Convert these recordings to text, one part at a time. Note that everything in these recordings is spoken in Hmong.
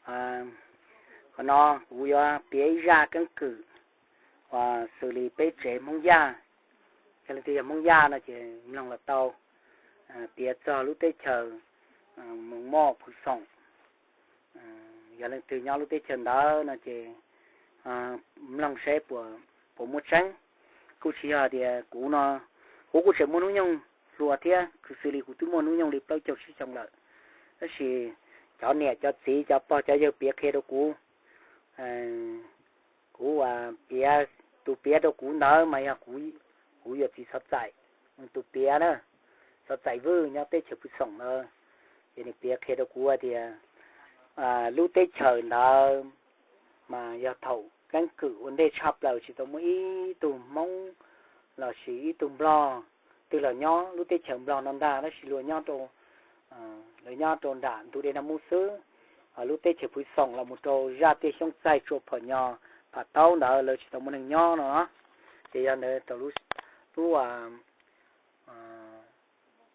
Qhov no kuv yuav piav ib zaj keeb kwm uas xws li peb tsev Hmoob Yaj. Yog leej twg yog Hmoob Yaj no ces mloog los tau, piav txog lub teb chaws Moos Moj Phu Xoom. Yog leej twg nyob lub teb chaws ntawd no ces mloog seb puas muaj tseeb. Kuj tsis yog tias kuv no, kuv kuj tseem muaj hnub nyoog hluas thiab, kuv xws li kuv twb muaj hnub nyoog li plaub caug tsib xyoo lawm. Tab sis cov niam cov txiv cov pog cov yawg piav qhia rau kuv, kuv uas piav, tus piav rau kuv ntawd mas yog kuv yawm txiv Xov Txaim, tus piav na, Xov Txaim Vwj nyob teb chaws Phu Xoom ntawd. Ces nws piav qhia rau kuv tias lub teb chaws ntawd mas yog thaum keeb kwm ua ntej tshaj plaws tsis tau muaj ib tug Hmoob lossis ib tug Nplog twg los nyob lub teb chaws Nplog no ntag, tab sis luag nyob rau, lawv nyob rau nram ntug dej Naj Mub xwb. Lub teb chaws Phu Xoom los mus rau zaj Tiaj Xyoob Txaig, Tsua Phom Nyo, Pham Taub ntawd lawv tsis tau muaj neeg nyob no. Ces yog ntawd rau lub, lub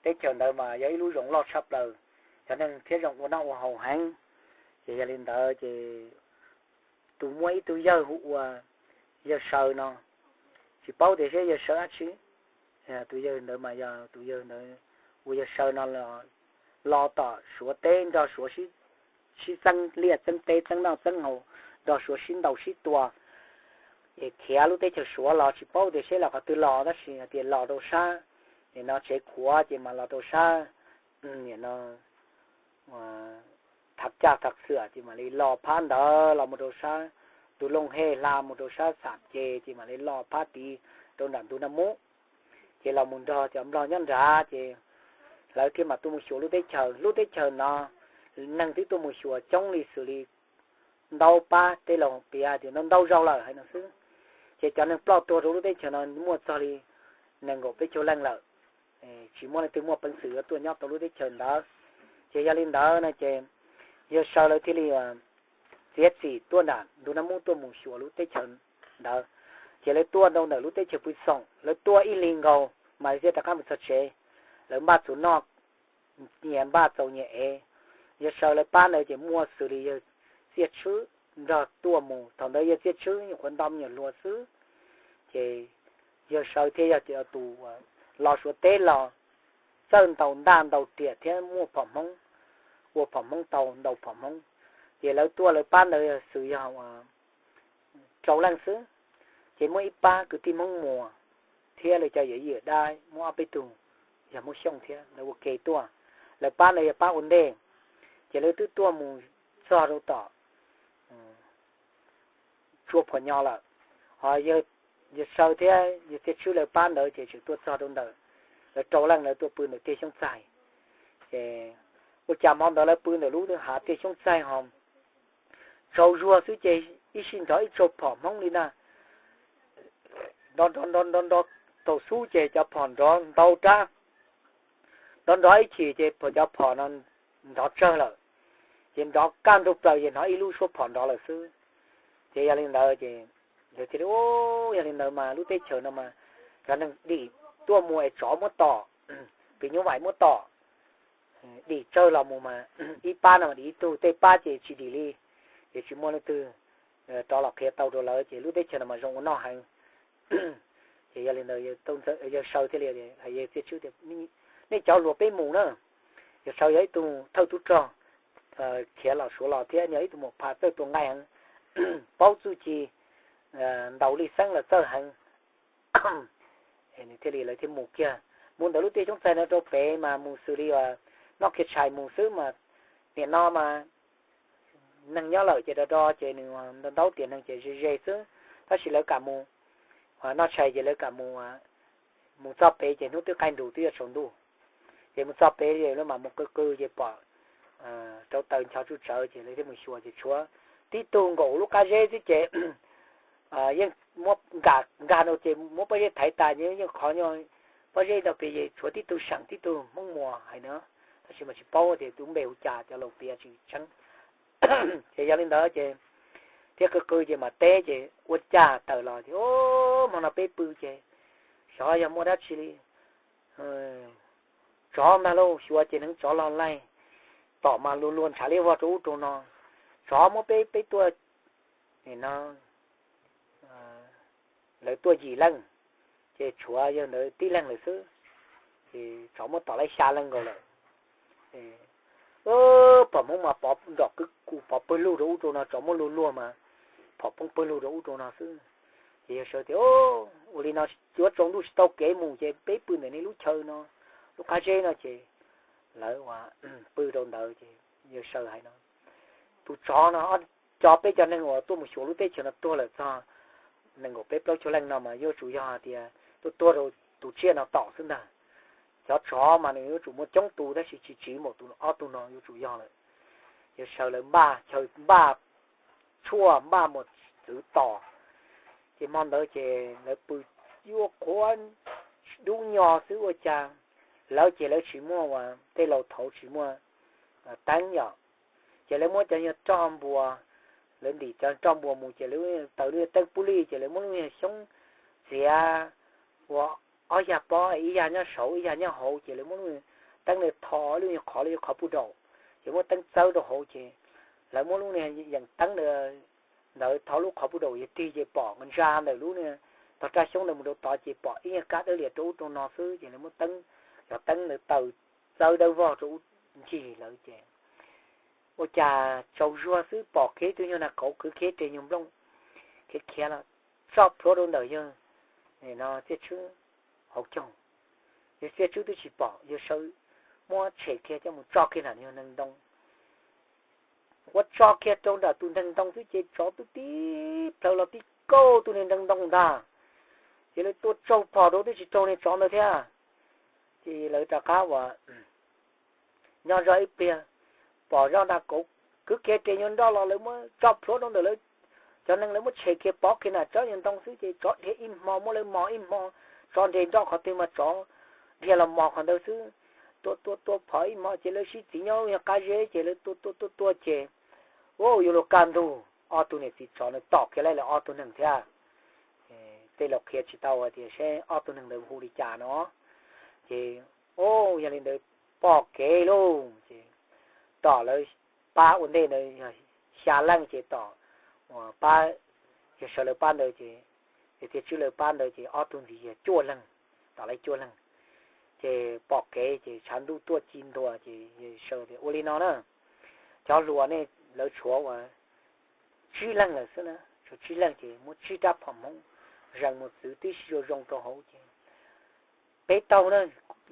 teb chaws ntawd mas yog ib lub zoov loj tshaj plaws, cov neeg thiab zoo ua noj ua haus heev. Ces yog li ntawd ces tus muaj ib tug yawg hu ua Yawg Saw no, tsis paub tias seb Yawg Saw dab tsi. Tus yawg ntawd mas yog tus yawg ntawd ua Yawg Saw no los tom Suav teb nrog Suav sib txeeb liaj txeeb teb, txeeb noj txeeb haus, nrog Suav sib ntaus sib tua. Es khiav lub teb chaws Suav los tsis paub tias seb los qhov twg los, tab sis hais tias los rau sab, es no tsev khuav ces mas los rau sab, no Thaj Caj Thaj Xwm ces mam li los phab ntawd los mus rau sab Tus Looj Hej hla mus rau sab Xam Ces ces mam li los phab tid rau nram ntug Naj Mub. Ces los mus nrog cov Nplog nyob nrad ces lawv thiaj mam tuaj mus xyuas lub teb chaws. Lub teb chaws no neeg twb tuaj mus xyuas coob li xws li ntau pab tej laus piav tias ntau ntau zaus lawm hais no xwb. Ces cov neeg ploj tuag rau lub teb chaws no muaj txog li nees nkaum peb caug leej lawm, tsis muaj leej twg muaj peev xwm yuav tuaj nyob tau lub teb chaws ntawd. Ces yog li ntawd no ces Yawg Saw lawv thiaj li txiav txim tuaj nram ntug Naj Mub tuaj mus xyuas lub teb chaws ntawd. Ces lawv tuaj rau ntawm lub teb chaws Phu Xoom, lawv tuaj ib hlis nkaus mas lawv thiaj rov qab mus txog tsev. Lawv npaj txhuv noj, nyias npaj txaus nyias ev. Yawg Saw lawv pab ntawd ces muaj xws li Yawg Txiaj Tshwb nrog tuaj mus. Thaum ntawd Yawg Txiaj Tshwb nyuam qhuav nto me nyuam hluas xwb, ces Yawg Saw thiaj yog tus los Suav teb los txawj ntaus ntaj ntaus riam thiab muaj phom Hmoob, ua phom Hmoob tau, ntaus phom Hmoob. Ces lawv tuaj lawv pab ntawd xws yog rau leej xwb. Ces muaj ib pab kwv tij Hmoob Muas thiab lawv cov yawm yij yawm dab muaj ob peb tug yog Hmoob Xyooj thiab lawv ua ke tuaj. Lawv pab ntawd yog pab ua ntej, ces lawv twb tuaj mus txog rau tom Tsua Phom Nyo lawm. Ho Yawg Saw thiab Yawg Txiaj Tshwb lawv pab ntawd ces tseem tuaj txog rau ntawm, lawv rau leej lawv tuaj pw ntawm Tiaj Xyoob Txaig. Ces ua cas hmo ntawd lawv pw ntawm lub hav Tiaj Xyoob Txaig ho tsaus zuag xwb ces ib sij nrov ib tsaug phom Hmoob li na. Nrov nrov nrov nrov nrov, thaum xub ces cov phom nrov ntau rab, nrov nrov ib chim ces cov phom no nrov tsawg lawm, ces nrov kaj ntug plaws ces hnov ib lub suab phom nrov lawm xwb. Ces yog li ntawd ces lawv thiaj li, yog li ntawd mas lub teb chaws no mas cov neeg dim tuaj mus es tsov muab tom, pis nyuj vais muab tom, dim tsawg los mus mas ib pab no mas dim ib tug, tej pab ces tsis dim li, ces tsis muaj leej twg rov los qhia tau rau lawv ces lub teb chaws no mas zoo ua noj heev. Ces yog li ntawd Yawg Saw thiaj li hais Yawg Txiaj Tshwb tias, nej cov hluas peb mus na. Yawg Saw yog ib tug thawj tub rog khiav los Suav los thiab nws yog ib tug muam pha txawj tua nqaij heev, paub txuj ci, ntaus lij xeeb los txawj heev. Nws thiaj li, lawv thiaj mus kiag, mus ntawm lub Tiaj Xyoob Txaig no rau pem mas mus xws li uas noj kiag tshais mus xwb mas, nim no mas neeg nyob lawm ces do do ces nws ntau ntau tiam neeg ces ze ze xwb. Tab sis lawv kam mus, noj tshais ces lawv kam mus, mus txog pem ces hnub twb qaij nrus twb yuav tsaus ntuj. Ces mus txog pem lawv mam mus qw qw ces pom rau taws ncho tsuj tsawv ces lawv thiaj mus xyuas ces tshuav tib tug nkaum lub qab zeb xwb ces yeej muab nkag no ces muab pob zeb thaiv tas, yeej qhov nyuag pob zeb ntawd pem es tshuav tib tug seem tib tug Hmoob Muas hais no, tab sis mas tsis paub tias tus npe hu cas, cov laus piav tsis tseeb. Ces yog li ntawd ces thiaj qw qw ces mam teb ces ua cas tawm los ces, hmo no peb pw ces xyov yog muaj dab tsi li, tsov ntag lauj, xyuas ces neev tsov los laig, tom mas luag luag ntshav liab vog rau ub rau no, tsov muab peb, peb tuaj, no, lawv tuaj yim leej, ces tshuav yawg ntawd tib leeg lawm xwb, ces tsov muab tom laib xya leej nkaus lawm. Pom Hmoob mas pov nrom kwv kuv pov pawg lug rau ub rau no, tsov muab luag luag mas phom poob pawg lug rau ub rau no xwb. Ces yawg Saw tias, Ua li no yuav tsaus ntuj tsis tau kev mus, ces peb pw ntawm nej lub chaw no, lub qab zeb no. Ces lawv ua pw rau ntawd ces yawg Saw hais no, Tus tsov no, cov peb cov neeg uas tuaj mus xyuas lub teb chaws no tuag lawm txog nees nkaum peb plaub caug leej no mas yuav tsum yog hais tias tuaj tuag rau tus tsiaj no tom xwb ntag. Cov tsov mas nws yuav tsum muaj coob tus, tab sis tsis tsiv npaum tus ob tug no, yuav tsum yog lawm. Yawg Saw lawv npaj chaw, npaj tshuaj, npaj mos txwv tos. Ces hmo ntawd ces lawv pw yuav qhuav dub nyo xwb ua cas, lawv ces lawv tsis muaj, uas tej laus thaud tsis muaj teeb yom, ces lawv muab cov nyuag roj npua, lawv ntim cov roj npua mus ces lawv taws lub teeb pub lij, ces lawv muab lub nyuag xyoob txiav ua ob yag pob, ib yag nyob saud ib yag nyob hauv, ces lawv muab lub teeb ntawd tho lub nyuag qhov, lub qhov puj daum, ces muab teeb txawb rau hauv, ces lawv muab lub niag yeem teeb ntawd tho lub qhov puj daum yog tig ces pom ntsa ntawm lub niag tog raj xyoob ntawd mus rau tod ces pom ib nyuag kab dawb lias rau ub rau no xwb, ces lawv muab teeb, cov teeb ntawd taws txawb dawb vog rau ub ncig lawv ces ua cas tsaus zuag xwb pom kiag tus nyuag nas qauv kwv kiag tes nyuag nplooj khiav khiav los tso plhuav rau ntawm yawg, no, Txiaj Tswb hauv caug. Yawg Txiaj Tswb twb tsis pom, yawg Saw muab tshem kiag coj mus tso kiag nram nyuag neeg ntoo. Ua tso kiag rau nram tus neeg ntoo xwb ces tsov twb tib plhaw los tib kaug tus niag neeg ntoo ntag. Ces lawv tua tsaug phom rau twb tsis raug niag tsov ntawd thiab. Ces lawv rov qab uas nyob zoj ib pliag, pom zoj nas qauv kwv kiag tes nyuag nroj los lawv muab tso plhuav rau ntawm lawv, cov neeg lawv muab tshem kiag pov kiag nram tsob nyuag ntoo xwb ces tsov dhia ib hmo muab lawv mos ib hmo, tsov nres nroj qhov twg mas tsov dhia los mos qhov ntawd xwb. Tua tua tua phom ib hmo ces lawv sib txiv nyob lub nyuag qab zeb ces lawv tua tua tua tua ces, ua yuav luag kaj ntug ob tug niam txiv tsov nws tom kiag lawv ob tug neeg thiab. Tej laus qhia tsis tau hais tias seb ob tug neeg ntawd hu li cas no. Ces, o, yog li ntawd pom kev lauj, ces tom lawv pab ua ntej ntawd yog xya leej ces tom, uas pab, yawg Saw lawv pab ntawd ces, yawg Txiaj Tswb lawv pab ntawd ces ob tug ntxiv yog cuaj leeg, tom lawv cuaj leeg. Ces pom kev ces tshav ntuj tuaj ci ntua ces yawg Saw tias ua li no na, cov hluas nej lawv tshuav uas tsib leeg lawm xwb na, tshuav tsib leeg ces muab tsib rab phom Hmoob zees mos txwv tib si zoo zoo rau hauv ces peb taug na,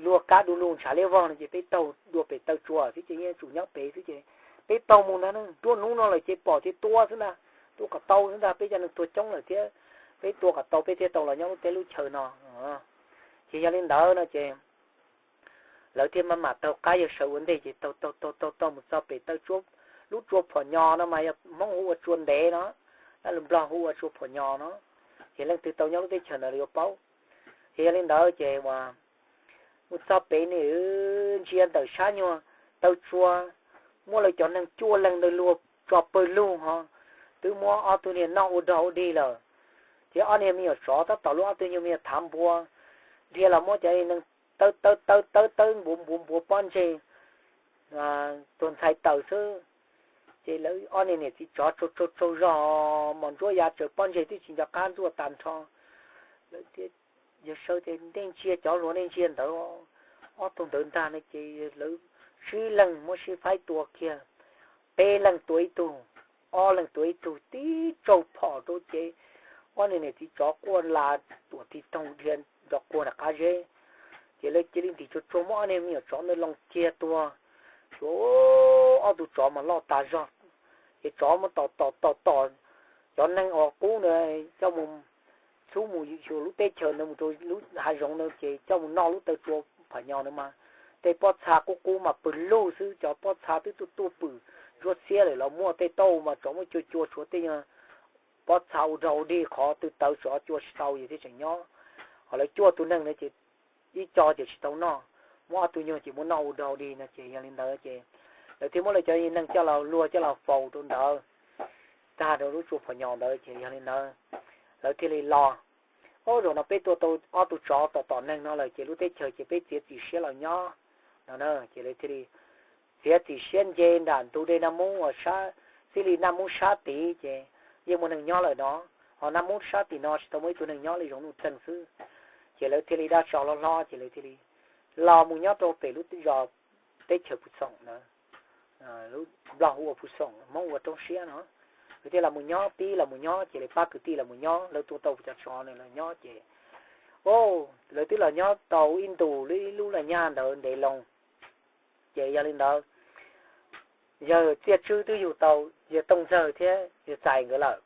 luag kab du lug ntshav liab vog no ces peb taug dua pem taw tsua xwb ces yeej tsum nyob pem xwb ces peb taug mus ntag na, nruab hnub no lawm ces pom ces tua xwb ntag, tua kom tau xwb ntag, peb cov neeg tuag coob lawm thiab, peb tua kom tau peb thiaj tau los nyob lub teb lub chaw no. Ces yog li ntawd no ces lawv thiaj maj mam taug qab yawg Saw ua ntej ces taug taug taug taug taug mus txog pem taw tsua, lub tsua phom nyo no mas yog Hmoob hu ua tsua ntev no, lub Nplog hu ua tsua phom nyo no, ces leej twg tau nyob lub teb chaws ntawd los yuav paub. Ces yog li ntawd ces uas mus txog pem nws ntsia ntawm sab nyuag taw tsua, muab lawv cov neeg cuaj leeg ntawd luag tso pawg lug ho, twb muab ob tug niag noj ua dog ua dig lawm. Ces ob niag me nyuam tsov tab tom luag ob tug nyuag me nyuam thav npua, dhia los muab cov neeg tawb tawb tawb tawb tawb npuav npuav npuav pob ntseg tuag ntxhais taws xwb. Ces lawv ob niag niam txiv tsov tsaug tsaug tsaug zog, mos ntsuab ya tsaws pob ntseg twb tsis nco qab ntxuaj tag nrho. Lawv tias, yawg Saw tias nej ntsia cov hluas nej ntsia ntawd, ob tug ntawd ntag no ces lawv tsib leeg muab sib faib tua kiag, peb leeg tua ib tug, ob leeg tua ib tug tib tsaug phom rau ces ob niag niam txiv tsov quaj las tuam tig toog dhia nrov quag nram qab zeb. Ces lawv cia li ntim tsuag tsuag muab ob niag me nyuam tsov ntawd loo kiag tuag, tshuav ob tug tsov mas loj tas zog. Ces tsov muab tom tom tom tom cov neeg uas qub ntawd coj mus xub mus xyuas lub teb chaws ntawd mus rau lub hav zoov ntawd ces coj mus noj lub taw tsua phom nyo ntawd mas tej pob txha qub qub mas pw lug xwb, cov pob txha twb tuaj tuaj pwm ntsuab xiab lawm los muaj tej tauj mas tsov muab cua cua tshuav tej nyuag pob txha ua dog ua dig qhov twg tawv tsov cua tsis tau ces thiaj tseem nyob. Ho lawv cuaj tus neeg ntawd ces ib co ces tsis tau noj, muab ob tug nyuag ces muab noj ua dog ua dig no ces yog li ntawd ces lawv thiaj muab lawv cov neeg coj los luag coj los faus rau ntawd, tag rau lub tsua phom nyo ntawd ces yog li ntawd lawv thiaj li los. Ob, zaum no peb tua tau ob tug tsov tom tom neeg no lawm ces lub teb chaws ces peb txiav txim siab los nyob no na. Ces lawv thiaj li txiav txim siab nce nram ntug dej Naj Mub uas sab tib li naj mub sab tid ces yeej muaj neeg nyob lawm no, ho naj mub sab tim no tsis tau muaj ib tug neeg nyob li, zoo nuj txeeg xwb. Ces lawv thiaj li dab tso hlob hlob ces lawv thiaj li los mus nyob rau pem lub zos teb chaws Phu Xoom na, lub Nplog hu ua Phu Xoom, Hmoob ua Roob Siab no. Lawv thiaj los mus nyob, pib los mus nyob ces lawv pab kwv tij los mus nyob, lawv tua tau cov tsov no los nyob ces, o, lawv twb los nyob tau ib ntus li ib lub laj nyaj ntawd ntev loo. Ces yog li ntawd, yawg Txiaj Tswb twb yug tau yawg Tooj Ntxawg thiab yawg Txais nkawd lawm.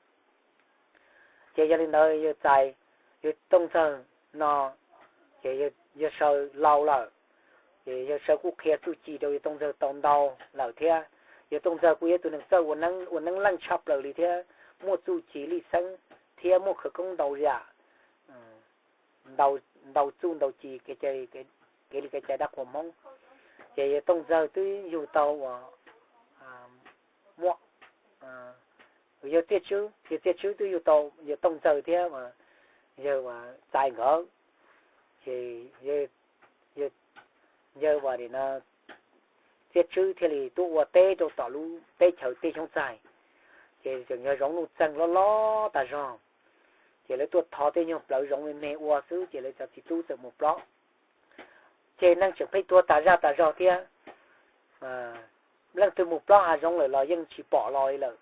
Ces yog li ntawd yawg Txais, yawg Tooj Ntxawg no, ces yawg Saw laus lawm, ces yawg Saw kuj qhia txuj ci rau yawg Tooj Ntxawg tau ntau lawm thiab. Yawg Tooj Ntxawg kuj yog tus neeg txawj ua neeb leej tshaj plaws li thiab, muaj txuj ci lij xeeb thiab muaj khawv koob ntau yam, ntau txuj ntau ci kev li kev cai dab qhuas Hmoob. Ces yawg Tooj Ntxawg twb yug tau uas muaj yawg Txiaj Tswb, yawg Txiaj Tswb twb yug tau yawg Tooj Ntxawg thiab yawg Txais nkawd. Ces yawg ua li no, Txiaj Tswb thiaj li tuaj ua teb rau tom lub teb chaws Tij Xyoob Txais. Ces tseem yog zoov nuj txeeg loj loj tag zog, ces lawv tuaj tho tej nyuag plawv zoov me me ua xwb ces lawv cov txiv tub txawm mus plob. Ces neeg tseem pheej tuag tas zaj tas zog thiab. Leej twg mus plob hav zoov lawm los yeej tsis pom los li lawm.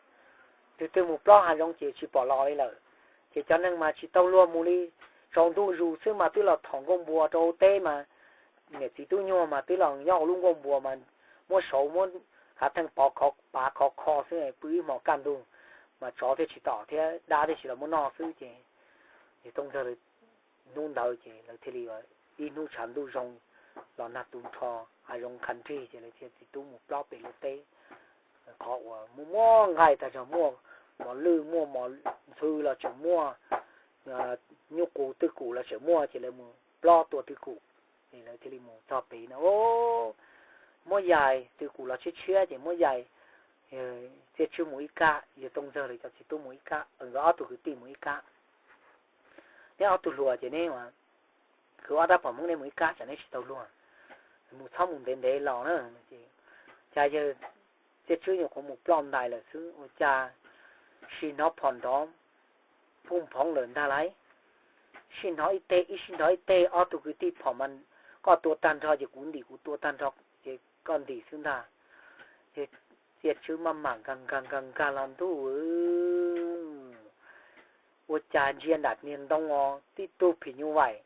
Tus twg mus plob hav zoov ces tsis pom los li lawm. Ces cov neeg mas tsis tau luag mus li, tsaus ntuj zus xwb mas twb los thom nkuaj npua rau teb mas, niam txiv tub nyuag mas twb los nyob hauv lub nkuaj npua mas muab saud muab khav theej pov pav khov kho xwb, pw ib hmos kaj ntug mas tsov thiaj tsis tom thiab dab thiaj tsis los muab noj xwb. Ces yawg Tooj Ntxawg hnub ntawd ces lawv thiaj li ib hnub tshav ntuj zoo los nag tu nrho, hav zoov qha nrig ces lawv thiaj txiv tub mus plob pem lub teb. Qhov uas muaj muaj nqaij tag zog, muaj mos lwj muaj mos ntxhw los tseem muaj, nyuj qus twj kum los tseem muaj ces lawv mus plob tua twj kum. Ces lawv thiaj li mus txog pem no, muab yais twj kum los tshiab tshiab ces muab yais, Txiaj Tswb mus ib kab, yawg Tooj Ntxawg lawv cov txiv tub mus ib kab, nkawd ob tug kwv tij mus ib kab, neb ob tug hluas ces neb ua kwv ob rab phom Hmoob, neb mus ib kab tsam neb tsis tau luag, mus txhob mus ntev ntev los na. Ces cas yawg Txiaj Tswb nyuam qhuav mus ploj ntais lawm xwb ua cas sij hnov phom nrov puj nphoov lawm ntag lauj. Sij hnov ib teg ib sij hnov ib teg, ob tug kwv tij phom mas koj tua tag nrho ces kuv ntim, kuv tua tag nrho ces koj ntim xwb ntag. Ces Txiaj Tswb maj mam nkag nkag nkag nkag los ntuj, ua cas ntsia nram niag ntoo os tib tug phim nyuj vaim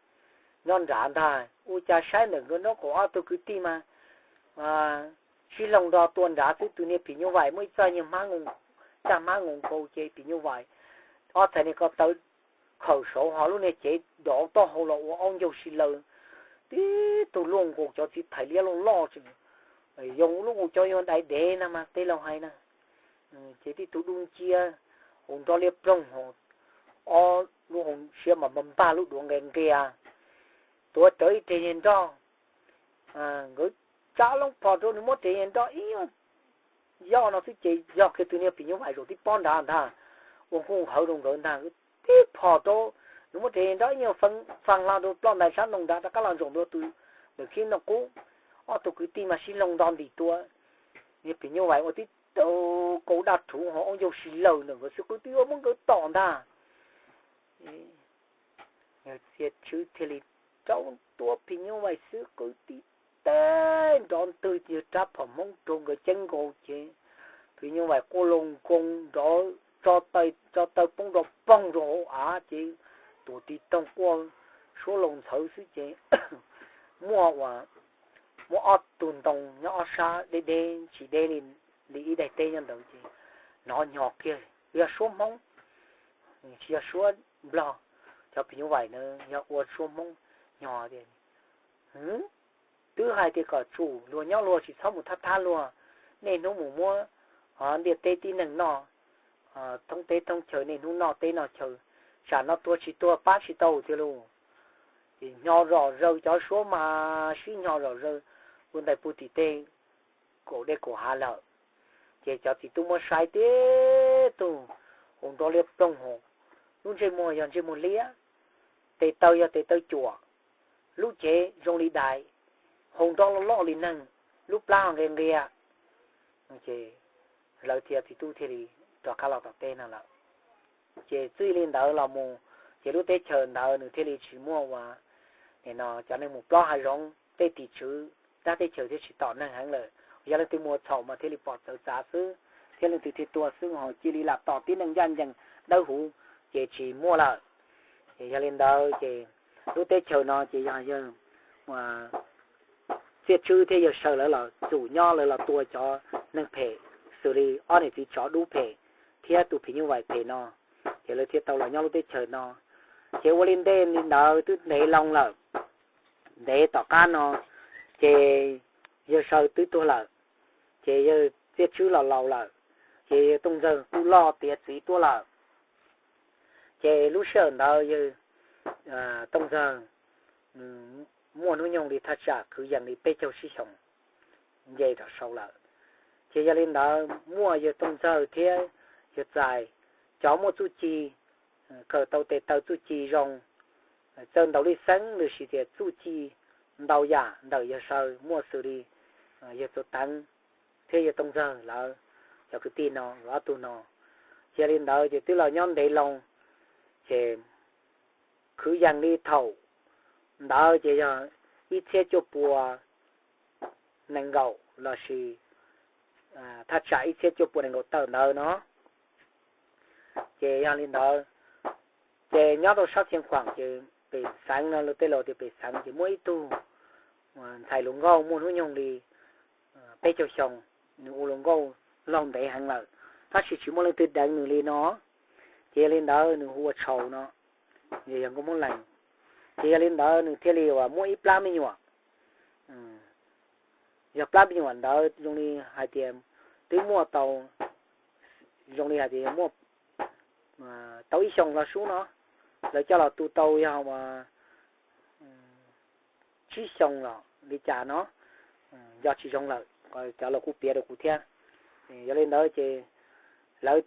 nyob nrad ntag. Ua cas saib ntawm nkawd nraub qaum ob tug kwv tij mas sib loog nrog tua nrad xwb, tus niag phim nyuj vaim muaj ib txoj nyuag hmab, caj hmab nkaus nkaus ces phim nyuj vaim ob txhais niag ko taw khawm saud, ho lub niag cev dov taub hau los ua aub ncaug si laws, tib tug luaj nkaus cov txiv thais liab loj loj tseem, yoo lub nkaus cov yuag dai dev na mas tej laus hais na. Ces tib tug dub nciab, hauv nrov liab ploog, ob lub hauv siab mas npag npag lub duav nqia nqia, tuav rawv ib reg niag nroj. Nkawd tsa loo phom rau nws muab reg niag nroj ib yog no xwb ces yog kiag tus niag phim nyuj vaim zaum tib pob nrad ntag, ua nkuj hawv rau nkawd ntag. Tib phom rau nws muab reg niag nroj ib nyuag fee faa hlo rau ploj ntais sab ntoo nrad rov qab los ntsoov ntua tus ntawm khib noj qub. Ob tug kwv tij mas sib loog nto ntim tua, niag phim nyuj vaim ua tib tug kaus daj rhuv ho aub ncaug si laws ntawm nkawd xwb qwb twb yuav muab nkawd tom ntag. Yawg Txiaj Tswb thiaj li rau tua phim nyuj vaim xwb qwb tib teg nrov ntwg yawg rab phom Hmoob rau nkawd ceeb nkaus ces phim nyuj vaim quaj loo nkoo nrov, tso taw poob nrov poog rau hauv av ces tuam tig toog quaj suab loo ntxhawv xwb ces muaj ua, muaj ob tug ntoo nyob ob sab deb deb tsis deb li, li ib daim teb nyob ntawd ces hnov nyo kiag, yog suab Hmoob, tsis yog suab Nplog. Cov phim nyuj vaim na yog ua suab Hmoob, nyo tias, twb hais tias kom tsum luag nyob luag, tsis txhob mus thab thab luag, niaj hnub mus muab ntiaj teb tib neeg noj, thoob teb thoob chaw niaj hnub noj teb noj chaw, tsam no tuag tsis tuag pab tsis tau tiag lauj. Ces nyo zom zaws, cov suab mas sib nyo zom zaws ua ntais puag tim tej kaum dej kaum hav lawm. Ces cov txiv tub muab saib tib tug hauv nrov liab ploog, lub ntsej muag yog ntsej muag liab, tes taw yog tes taw cuam, lub cev zoo li dais, hau nrov loj loj li neeg, lub plab ho nqia nqia. Ces lawv thiaj txiv tub thiaj li rov qab los tom teb no lawm. Ces txij li ntawd los mus, ces lub teb chaws ntawd nws thiaj li tsis muaj ua, no cov neeg mus plob hav zoov, tej tim tswv dab teb chaws thiaj tsis tom neeg heev lawm. Yog leej twg mus ua txhaum mas thiaj li pom txawv txav xwb, thiab leej twg thiaj tuag xwb, ho cia li lam tom tib neeg ncaj ncees dawb huv ces tsis muaj lawm. Ces yog li ntawd ces lub teb chaws no ces yog yawg Txiaj Tswb thiab yawg Saw lawv los txum nyob, lawv los tua cov neeg phem xws li ob niam txiv tsov dub phem thiab tus phim nyuj vais phem no, ces lawv thiaj tau los nyob lub teb chaws no. Ces ua li ntej li ntawd twb ntev loo lawm, ntev tom qab no, ces yawg Saw twb tuag lawm, ces yawg Txiaj Tswb los laus lawm, ces yawg Tooj Ntxawg kuj loj tiav txiv tuaj lawm. Ces lub sij hawm ntawd yawg Tooj Ntxawg muaj hnub nyoog li thaj tsam kwv yees li peb caug tsib xyoos nce rau saud lawm. Ces yog li ntawd muaj yawg Tooj Ntxawg thiab yawg Txais cov muaj txuj ci, kawm tau tes taw txuj ci zoo, txawj ntaus lij xeeb los sis tias txuj ci ntau yam ntawm yawg Saw muaj xws li yawg Txuas Teev thiab yawg Tooj Ntxawg lawv cov kwv tij no, ob tug no. Ces yog li ntawd ces twb los nyob ntev loo, ces kwv yees li thaum ntawd ces yog ib txhiab cuaj pua nees nkaum los sis thaj tsam ib txhiab cuaj pua nees nkaum tawm ntawd no. Ces yog li ntawd, ces nyob rau sab Txhiaj Khuam ces pem xeev no, tej laus tias pem xeev ces muaj ib tug ntxhais hluas nkauj muaj hnub nyoog li peb caug xyoo, nws ua hluas nkauj laug ntev heev lawm, tab sis tsis muaj leej twg deev nws li no. Ces yog li ntawd nws hu ua Tshauv no, yog nkauj Hmoob Lees. Ces yog li ntawd nws thiaj li uas muaj ib plab me nyuam. Yog plab me nyuam ntawd zoo li hais tias twb muaj tau, zoo li hais tias muaj tau ib xyoos los sub no, lawv coj los tu tau yog tsib xyoos los li cas no, nco tsis zoo lawm, cov laus kuj piav rau kuv thiab. Yog li ntawd ces lawv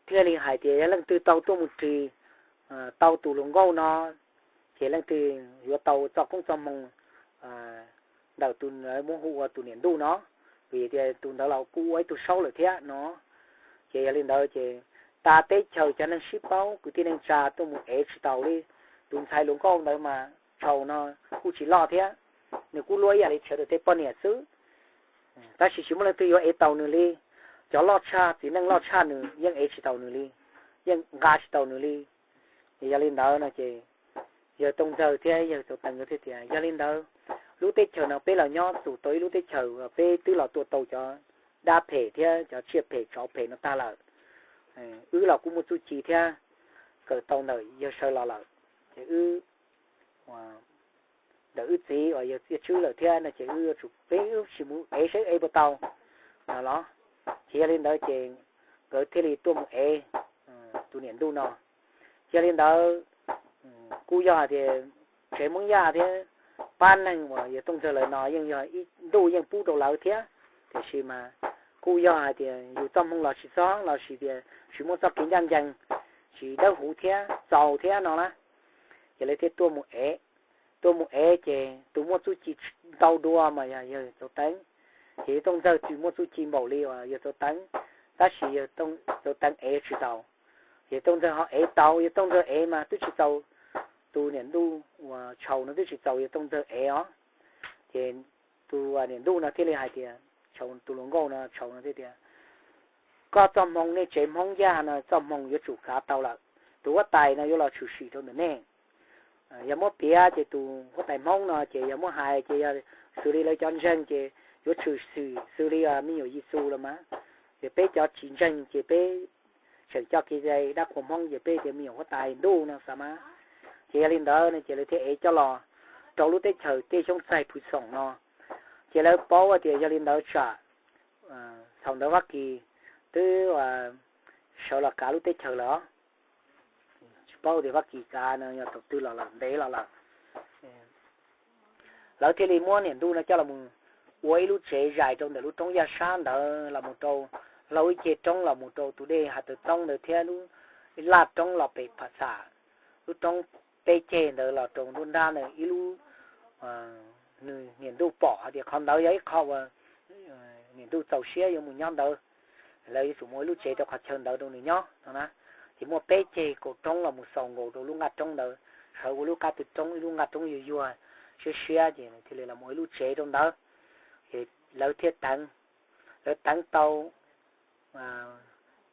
thiaj li hais tias yog leej twg tau tuaj mus ris tau tus hluas nkauj no, ces leej twg yuav tau txoj koob txoj hmoo ntawm tus lawv muab hu ua tus niam ntuj no, vim tias tus ntawd los kuj ua ib tug saub lawm thiab no. Ces yog li ntawd ces tas teb chaws cov neeg sib paub kwv tij neej tsa tuaj mus ev tsis taus li. Tus ntxhais hluas nkauj ntawd mas Tshauv no kuj tsis loj thiab, nws kuj luaj ib yam li Tshauv tus tej poj niam xwb, tab sis tsis muaj leej twg yuav ev taus nws li. Cov loj tshaj, txiv neej loj tshaj nws yeej ev tsis taus nws li, yeej nqa tsis taus nws li. Yog li ntawd no ces yawg Tooj Ntxawg thiab yawg Txuas Teev nkawd thiaj tias yog li ntawd, lub teb chaws no peb los nyob txum tau ib lub teb chaws, peb twb los tua tau cov dab phem thiab cov tsiaj phem tsov phem no tag lawm. Wb los kuj muaj txuj ci thiab kawm tau ntawm yawg Saw los lawm, ces wb, ntawm wb txiv uas yawg Txiaj Tswb lawm thiab no ces wb yuav tsum peb wb sim mus ev saib ev puas tau no los. Ces yog li ntawd ces nkawd thiaj li tuaj mus ev tus niam ntuj no. Yog li ntawd kuj yog hais tias tsev Hmoob Yaj thiab pab neeg uas yawg Tooj Ntxawg lawv no yeej yog ib ntuj yeej pub rau lawv thiab, tiam sis mas kuj yog hais tias yus txoj hmoo los tsis txog los sis tias tsis muaj txoj kev ncaj ncees, tsis dawb huv thiab txaus thiab no na. Ces lawv thiaj tuaj mus ev, tuaj mus ev ces tus muaj txuj ci ntau dua mas yog yawg Txuas Teev. Ces yawg Tooj Ntxawg tsis muaj txuj ci npaum li uas yawg Txuas Teev, tab sis yawg Txuas Teev ev tsis tau, yawg Tooj Ntxawg ho ev tau. Yawg Tooj Ntxawg ev mas twb tsis txaus, tus niam ntuj uas Tshauv no twb tsis txaus yawg Tooj Ntxawg ev os. Ces tus niam ntuj no thiaj li hais tias, Tshauv tus hluas nkauj no, Tshauv no thiaj tias, koj txoj hmoo, nej tsev Hmoob Yaj no txoj hmoo yuav tsum kav tau lawm. Tus huab tais no yuav los tshwm sim rau ntawm nej. Yog muab piav ces tus huab tais Hmoob no ces yog muab hais ces yog xws li lawv cov ntseeg ces yuav tshwm sim xws li me nyuam Yexus los mas. Ces peb cov tsis ntseeg ces peb tseem coj kev cai dab qhuas Hmoob ces peb tias me nyuam huab tais ntuj no xav mas. Ces yog li ntawd no ces lawv thiaj ev coj los rau lub teb chaws Tiaj Xyoob Txaij Phu Xoom no. Ces lawv paub tias yog li ntawd tsam thaum ntawd Vab Kis twb sawv los kav lub teb chaws lawm. Tsis paub tias Vab Kis kav no yog thaum twg los lawm, ntev los lawm. Lawv thiaj li muab niam ntuj no coj los mus ua ib lub tsev zais rau ntawm lub roob Yaj Sab ntawd los mus rau, hlau ib ceg roob los mus rau tus dej Hav Tawv Txoob ntawd thiab lub laj roob los pem Phas Xam, lub roob peb ceg ntawd los rau nruab nrab ntawd ib lub. Nws niam ntuj pom hais tias qhov ntawd yog ib qho uas niam ntuj txaus siab yuav mus nyob ntawd. lawv yuav tsum mus ua ib lub tsev rau qhov chaw ntawd rau nws nyob no na. Ces muaj peb ceg kaum roob los mus xaus nkaus rau lub nqaj roob ntawd, sawv ua lub qab tw roob, ib lub nqaj roob yuag yuag siab siab, ces thiaj li los ua ib lub tsev rau ntawd. Ces lawv thiaj teev, lawv teev tau,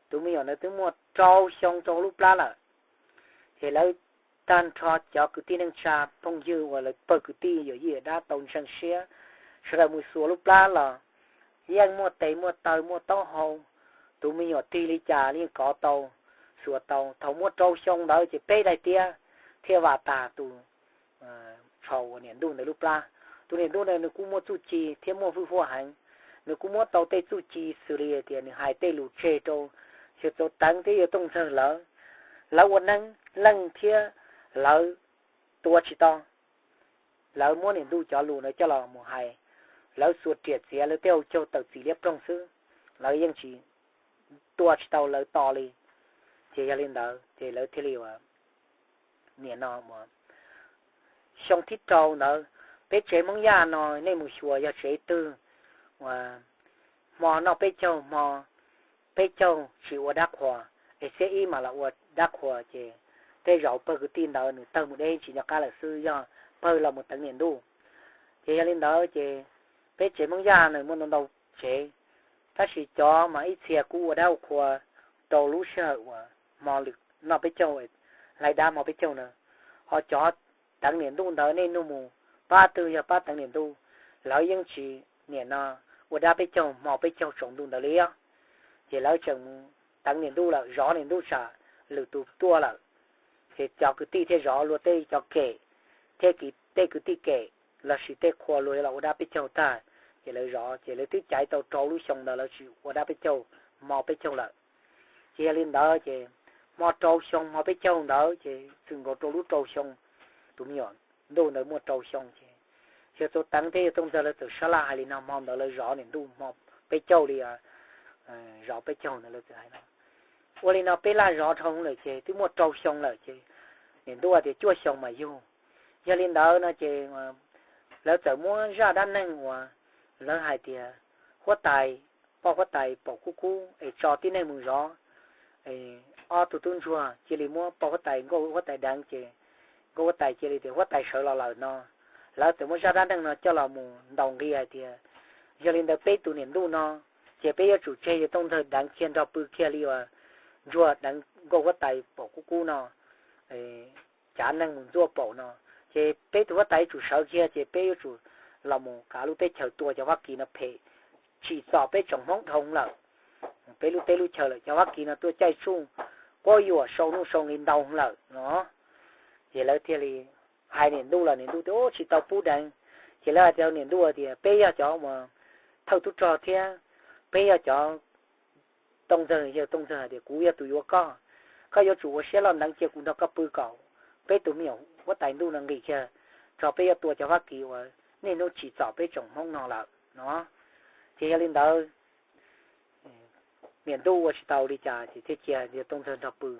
tus me nyuam ntawd twb muaj rau xyoo rau lub plab lawm. Ces lawv tag nrho cov kwv tij neej tsa phooj ywg uas lawv pawg kwv tij yawm yij yawm dab tau ntseeg siab, sawv daws mus xuas lub plab los yeej muaj tes muaj taw muaj taub hau, tus me nyuam tig li cas yeej kov tau, xuas tau. Thaum muaj rau xyoo ntawd ces peb daim tiab thiaj vam tas tus tsho uas niam ntuj ntawd lub plab. Tus niam ntuj ntawd nws kuj muaj txuj ci thiab muaj hwj huam heev, nws kuj muab tau tej txuj ci xws li hais tias nws hais tej lus tseg rau yawg Txaus Teev thiab yawg Tooj Ntxawg lawv, lawv ua neeb leej thiab lawv tua tsis tau. Lawv muab niam ntuj cov lus ntawd coj los mus hais, lawv xuas riam txiav lawv tej hauv caug tawm txim liab ploog xwb, lawv yeej tsis tua tsis tau lawv to li. Ces yog li ntawd ces lawv thiaj li ua, nim no xyoo thib rau ntawd, peb tsev Hmoob Yaj no nej mus xyuas yog tsev twg uas hmo noj peb caug, hmo peb caug tsis ua dab qhuas, es xiab ib mas los ua dab qhuas, ces tej zaum pawg kwv tij ntawd nws tawg mus deb tsis nco qab lawm xwb, yog pawg los mus teev niam ntuj. Ces yog li ntawd ces peb tsev Hmoob Yaj no muaj ntau ntau tsev, tab sis cov mas ib txhia kuj ua dab ua qhua rau lub sij hawm uas hmo lwm noj peb caug, hlais dab hmo peb caug na. Ho cov teev niam ntuj ntawd nej nug mus, pab twg yog pab teev niam ntuj, lawv yeej tsis nim no ua dab peb caug hmo peb caug tsaus ntuj ntawd li os. Ces lawv tseem teev niam ntuj lawm, zov niam ntuj tsam lwm tus tuaj lawm, ces cov kwv tij thiaj zov luag tej cov kem, thiab tej kwv tij kem lossis tej qhua luag los ua dab peb caug tag, ces lawv zov. Ces lawv twb caiv tau rau lub xyoo ntawd lawv tsis ua dab peb caug hmo peb caug lawm. Ces yog li ntawd ces hmo rau xyoo hmo peb caug ntawd ces txwm nkaus rau lub rau xyoo, tus me nyuam ntuj ntawd muaj rau xyoo ces yawg Txaus Teev thiab yawg Tooj Ntxawg lawv txawm sab laj hais li no, hmo ntawd lawv zov niam ntuj hmo peb caug li, zov peb caug ntawd lawv txawm hais no. Ua li no peb laj zov dhau lawm ces twb muaj rau xyoo lawm ces niam ntuj tias cuaj xyoo mas yug. Yog li ntawd no ces lawv txawm muab zaj dab neeg uas lawv hais tias huab tais, poj huab tais paum kub kub es tso tib neeg mus zov, ob tug tub ntsuag cia li muab poj huab tais nkauj huab tais deev ces nkauj huab tais cia li tias huab tais sawv los lawm no. Lawv txawm muab zaj dab neeg no coj los mus ntaus nqi hais tias yog li ntawd peb tus niam ntuj no ces peb yuav tsum tseg yawg Tooj Ntxawg deev kiag nrog pw kiag li uas ntsuag deev nkauj huab tais paum kub kub no, cav neeg mus ntxuaj paum no. Ces peb tus huab tais yuav tsum sawv kiag ces peb yuav tsum los mus kav lub teb chaws tua cov Fab Kis no phem, tsim txom peb tsoom Hmoob dhau lawm. Peb lub teb lub chaw lawm cov Fab Kis no tuaj caij tsuj quab yuam sau nuj sau nqi ntau lawm no. Ces lawv thiaj li hais niam ntuj los niam ntuj tias tsis tau pub deev. Ces lawv hais rau niam ntuj tias peb yog cov uas thawj tub rog thiab peb yog cov Tooj Ntxawg, yawg Tooj Ntxawg hais tias kuv yog tus yuav koj, koj yuav tsum ua siab loj ntev cia kuv nrog koj pw kom peb tus me nyuam huab tais ntuj no nqis kiag, tso peb yuav tua cov Fab Kis uas niaj hnub tsim txom peb tsoom Hmoob no lawm no. Ces yog li ntawd niam ntuj ua tsis tau li cas ces thiaj cia yawg Tooj Ntxawg nrog pw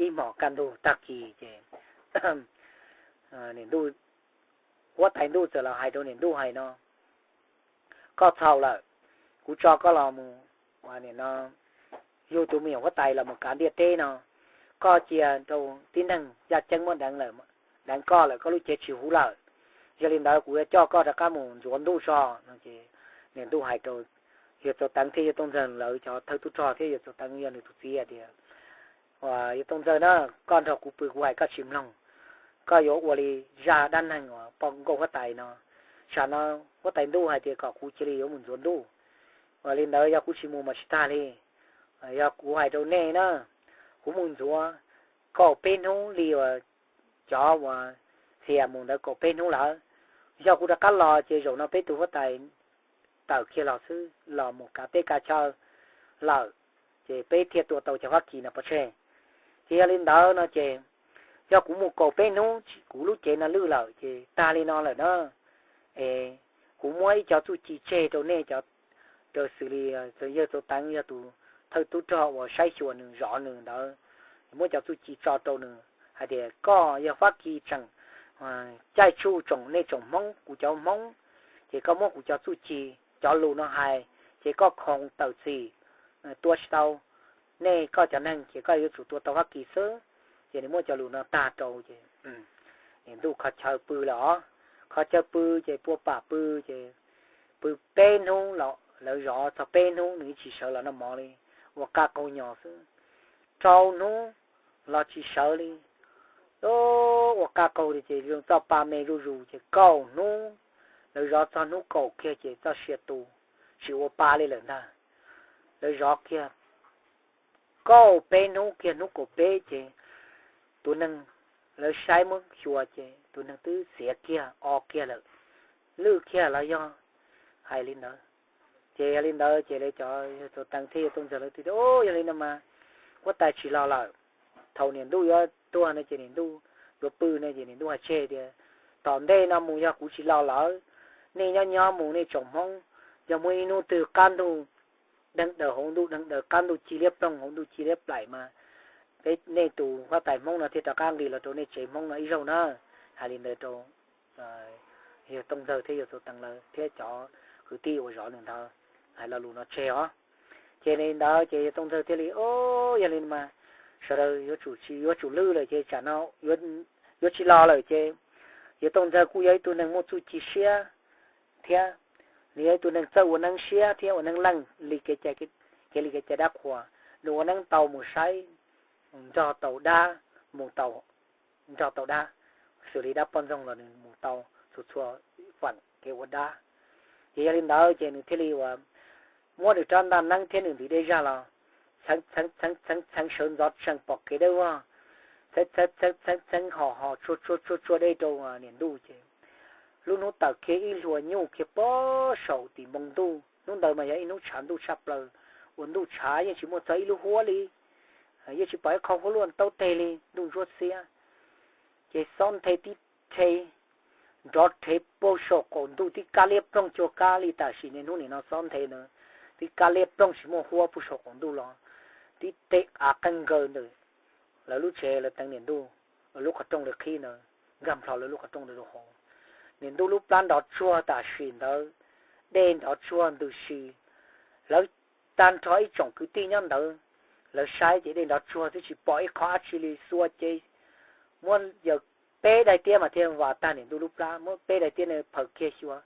ib hmos kaj ntug tag kis ces niam ntuj, huab tais ntuj txawm los hais rau niam ntuj hais no, koj txhaum lawm, kuv tso koj los mus, nim no yug tus me nyuam huab tais los mus kav ntiaj teb no, koj cia rau tib neeg yaj ceeb muab deev lawm, deev koj lawm koj lub cev tsis huv lawm. Yog li ntawd kuv yuav coj koj rov qab mus ntxuav ntuj tso no ces niam ntuj hais rau yawg Txaus Teev thiab yawg Tooj Ntxawg lawv cov thawj tub rog thiab yawg Txaus Teev yog nws tus txiv hais tias, yawg Tooj Ntxawg na, koj nrog kuv pw kuv hais koj tsis mloog, koj yuav ua li zaj dab neeg uas poj nkauj huab tais no, tsam no huab tais ntuj hais tias kom kuv cia li yuav mus ntxuav ntuj. Ua li ntawd yog kuv tsis mus mas tsis tag li. Yog kuv hais rau nej na, kuv mus ntxuav kaum peb hnub li uas cov uas xias mus ntawd kaum peb hnub lawm. Yog kuv rov qab los ces zaum no peb tus huab tais tawm kiag los xwb los mus kav teb kav chaw lawm, ces peb thiaj tua tau cov Fab Kis no pov tseg. Ces yog li ntawd no ces yog kuv mus kaum peb hnub kuv lub cev no lwj lawm ces tag li no lawm na. Es kuv muab ib co txuj ci tseg rau nej cov, raws xws li yawg Txaus Teev yog tus thawj tub rog uas saib xyuas nws zov nws ntawd, muab cov txuj ci tso rau nws hais tias koj yog Fab Kis tseem caij tsuj tsoom nej tsoom Hmoob, kuv cov Hmoob, ces koj muab kuv cov txuj ci, cov lus no hais, ces koj khoov tawm txim, tua tsis tau nej koj cov neeg ces koj yuav tsum tua tau Fab Kis xwb. Ces nws muab cov lus no tag rau ces niam ntuj kho chaw pw lawm os. Kho chaw pw ces pua pam pw ces pw peb hnub los lawv zov txog peb hnub nws tsis sawv los noj mov li, ua qaj qaug nyos xwb. Rau hnub los tsis sawv li. Ua qaj qaug li ces zoo txoj pa me zuj zus ces kaum hnub, lawv zov txog hnub kaum kiag ces txoj sia tu, tsis ua pa li lawm ntag. Lawv zov kiag kaum peb hnub kiag hnub kaum peb ces tus neeg, lawv saib muab xyuas ces tus neeg twb xiav kiag o kiag lawm, lwj kiag los yog hais li ntawd. Ces yog li ntawd ces lawv cov yawg Txaus Teev thiab yawg Tooj Ntxawg lawv tias, Yog li no mas huab tais tsis los lawm. Thaum niam ntuj yuav tuag no ces niam ntuj yuav pw no ces niam ntuj hais tseg tias, Tom ntej no mus yog kuv tsis los lawm, nej nyob nyob mus nej tsoom Hmoob, yog muaj ib hnub twg qab ntug deeg daws hauv ntuj, deeg daws qab ntuj ci liab ploog hauv ntuj ci liab plaim mas peb nej tus huab tais Hmoob no thiaj rov qab nqis los rau nej tsev Hmoob no ib zaug na. Hais li ntawd rau yawg Tooj Ntxawg thiab yawg Txaus Teev lawv thiab cov kwv tij uas zov nws ntawd hais lo lus no tseg os. Ces li ntawd ces yawg Tooj Ntxawg thiaj li, O, yog li mas sawv daws yuav tsum tsis yuav tsum lwj lawm ces tsam no yuav tsis los lawm ces yawg Tooj Ntxawg kuj yog ib tug neeg muaj txuj ci siab thiab nws yog ib tug neeg txawj ua neeb siab thiab ua neeb leej li kev li kev cai dab qhuas. Nws ua neeb tau mus saib, nrog tau dab, mus tau, nrog tau dab, xws li dab poj ntxoog los nws mus tau txhua txhua feem kev ua dab. Ces yog li ntawd ces nws thiaj li uas muab nws rab ntaj neeb thiab nws ntiv dej zag los txheev sawv ntxov tsees pom kev dawb vog, txheev txheev txheev hos hos tsuag tsuag tsuag dej rau niam ntuj ces lub hnub tawm kiag ib hlua nyuj kiag pob saum tim npoo ntuj. Hnub ntawd mas yog ib hnub tshav ntuj tshaj plaws, uas ntuj tshav yeej tsis muaj txog ib lub huab li, yeej tsis pom ib qho huab luaj taub teg li, ntuj ntsuab xiab. Ces xob nthe tib rhe, nrov rhe puag saum qaum ntuj tib kab liab ploog cuag kab li tam sim niaj hnub nim no xob nthe ntawd, tib kab liab ploog tsis muaj huab puag saum qaum ntuj los, tib teg av qeej nkaws ntawm lawv lub tsev lawv teev niam ntuj lub qhov rooj lawv qhib ntawd nkag nplho lawv lub qhov rooj ntawd rau hauv. Niam ntuj lub plab nrov tsuag tam sim ntawd, dej nrov tsuag ntws si. Lawv tag nrho ib tsoom kwv tij nyob ntawd, lawv saib ces dej nrov tsuag twb tsis pom ib qho dab tsi li. Xuas ces muab yaws peb daim tiab mas thiaj vam tag niam ntuj lub plab, muab peb daim tiab na phaws kiag xyuas,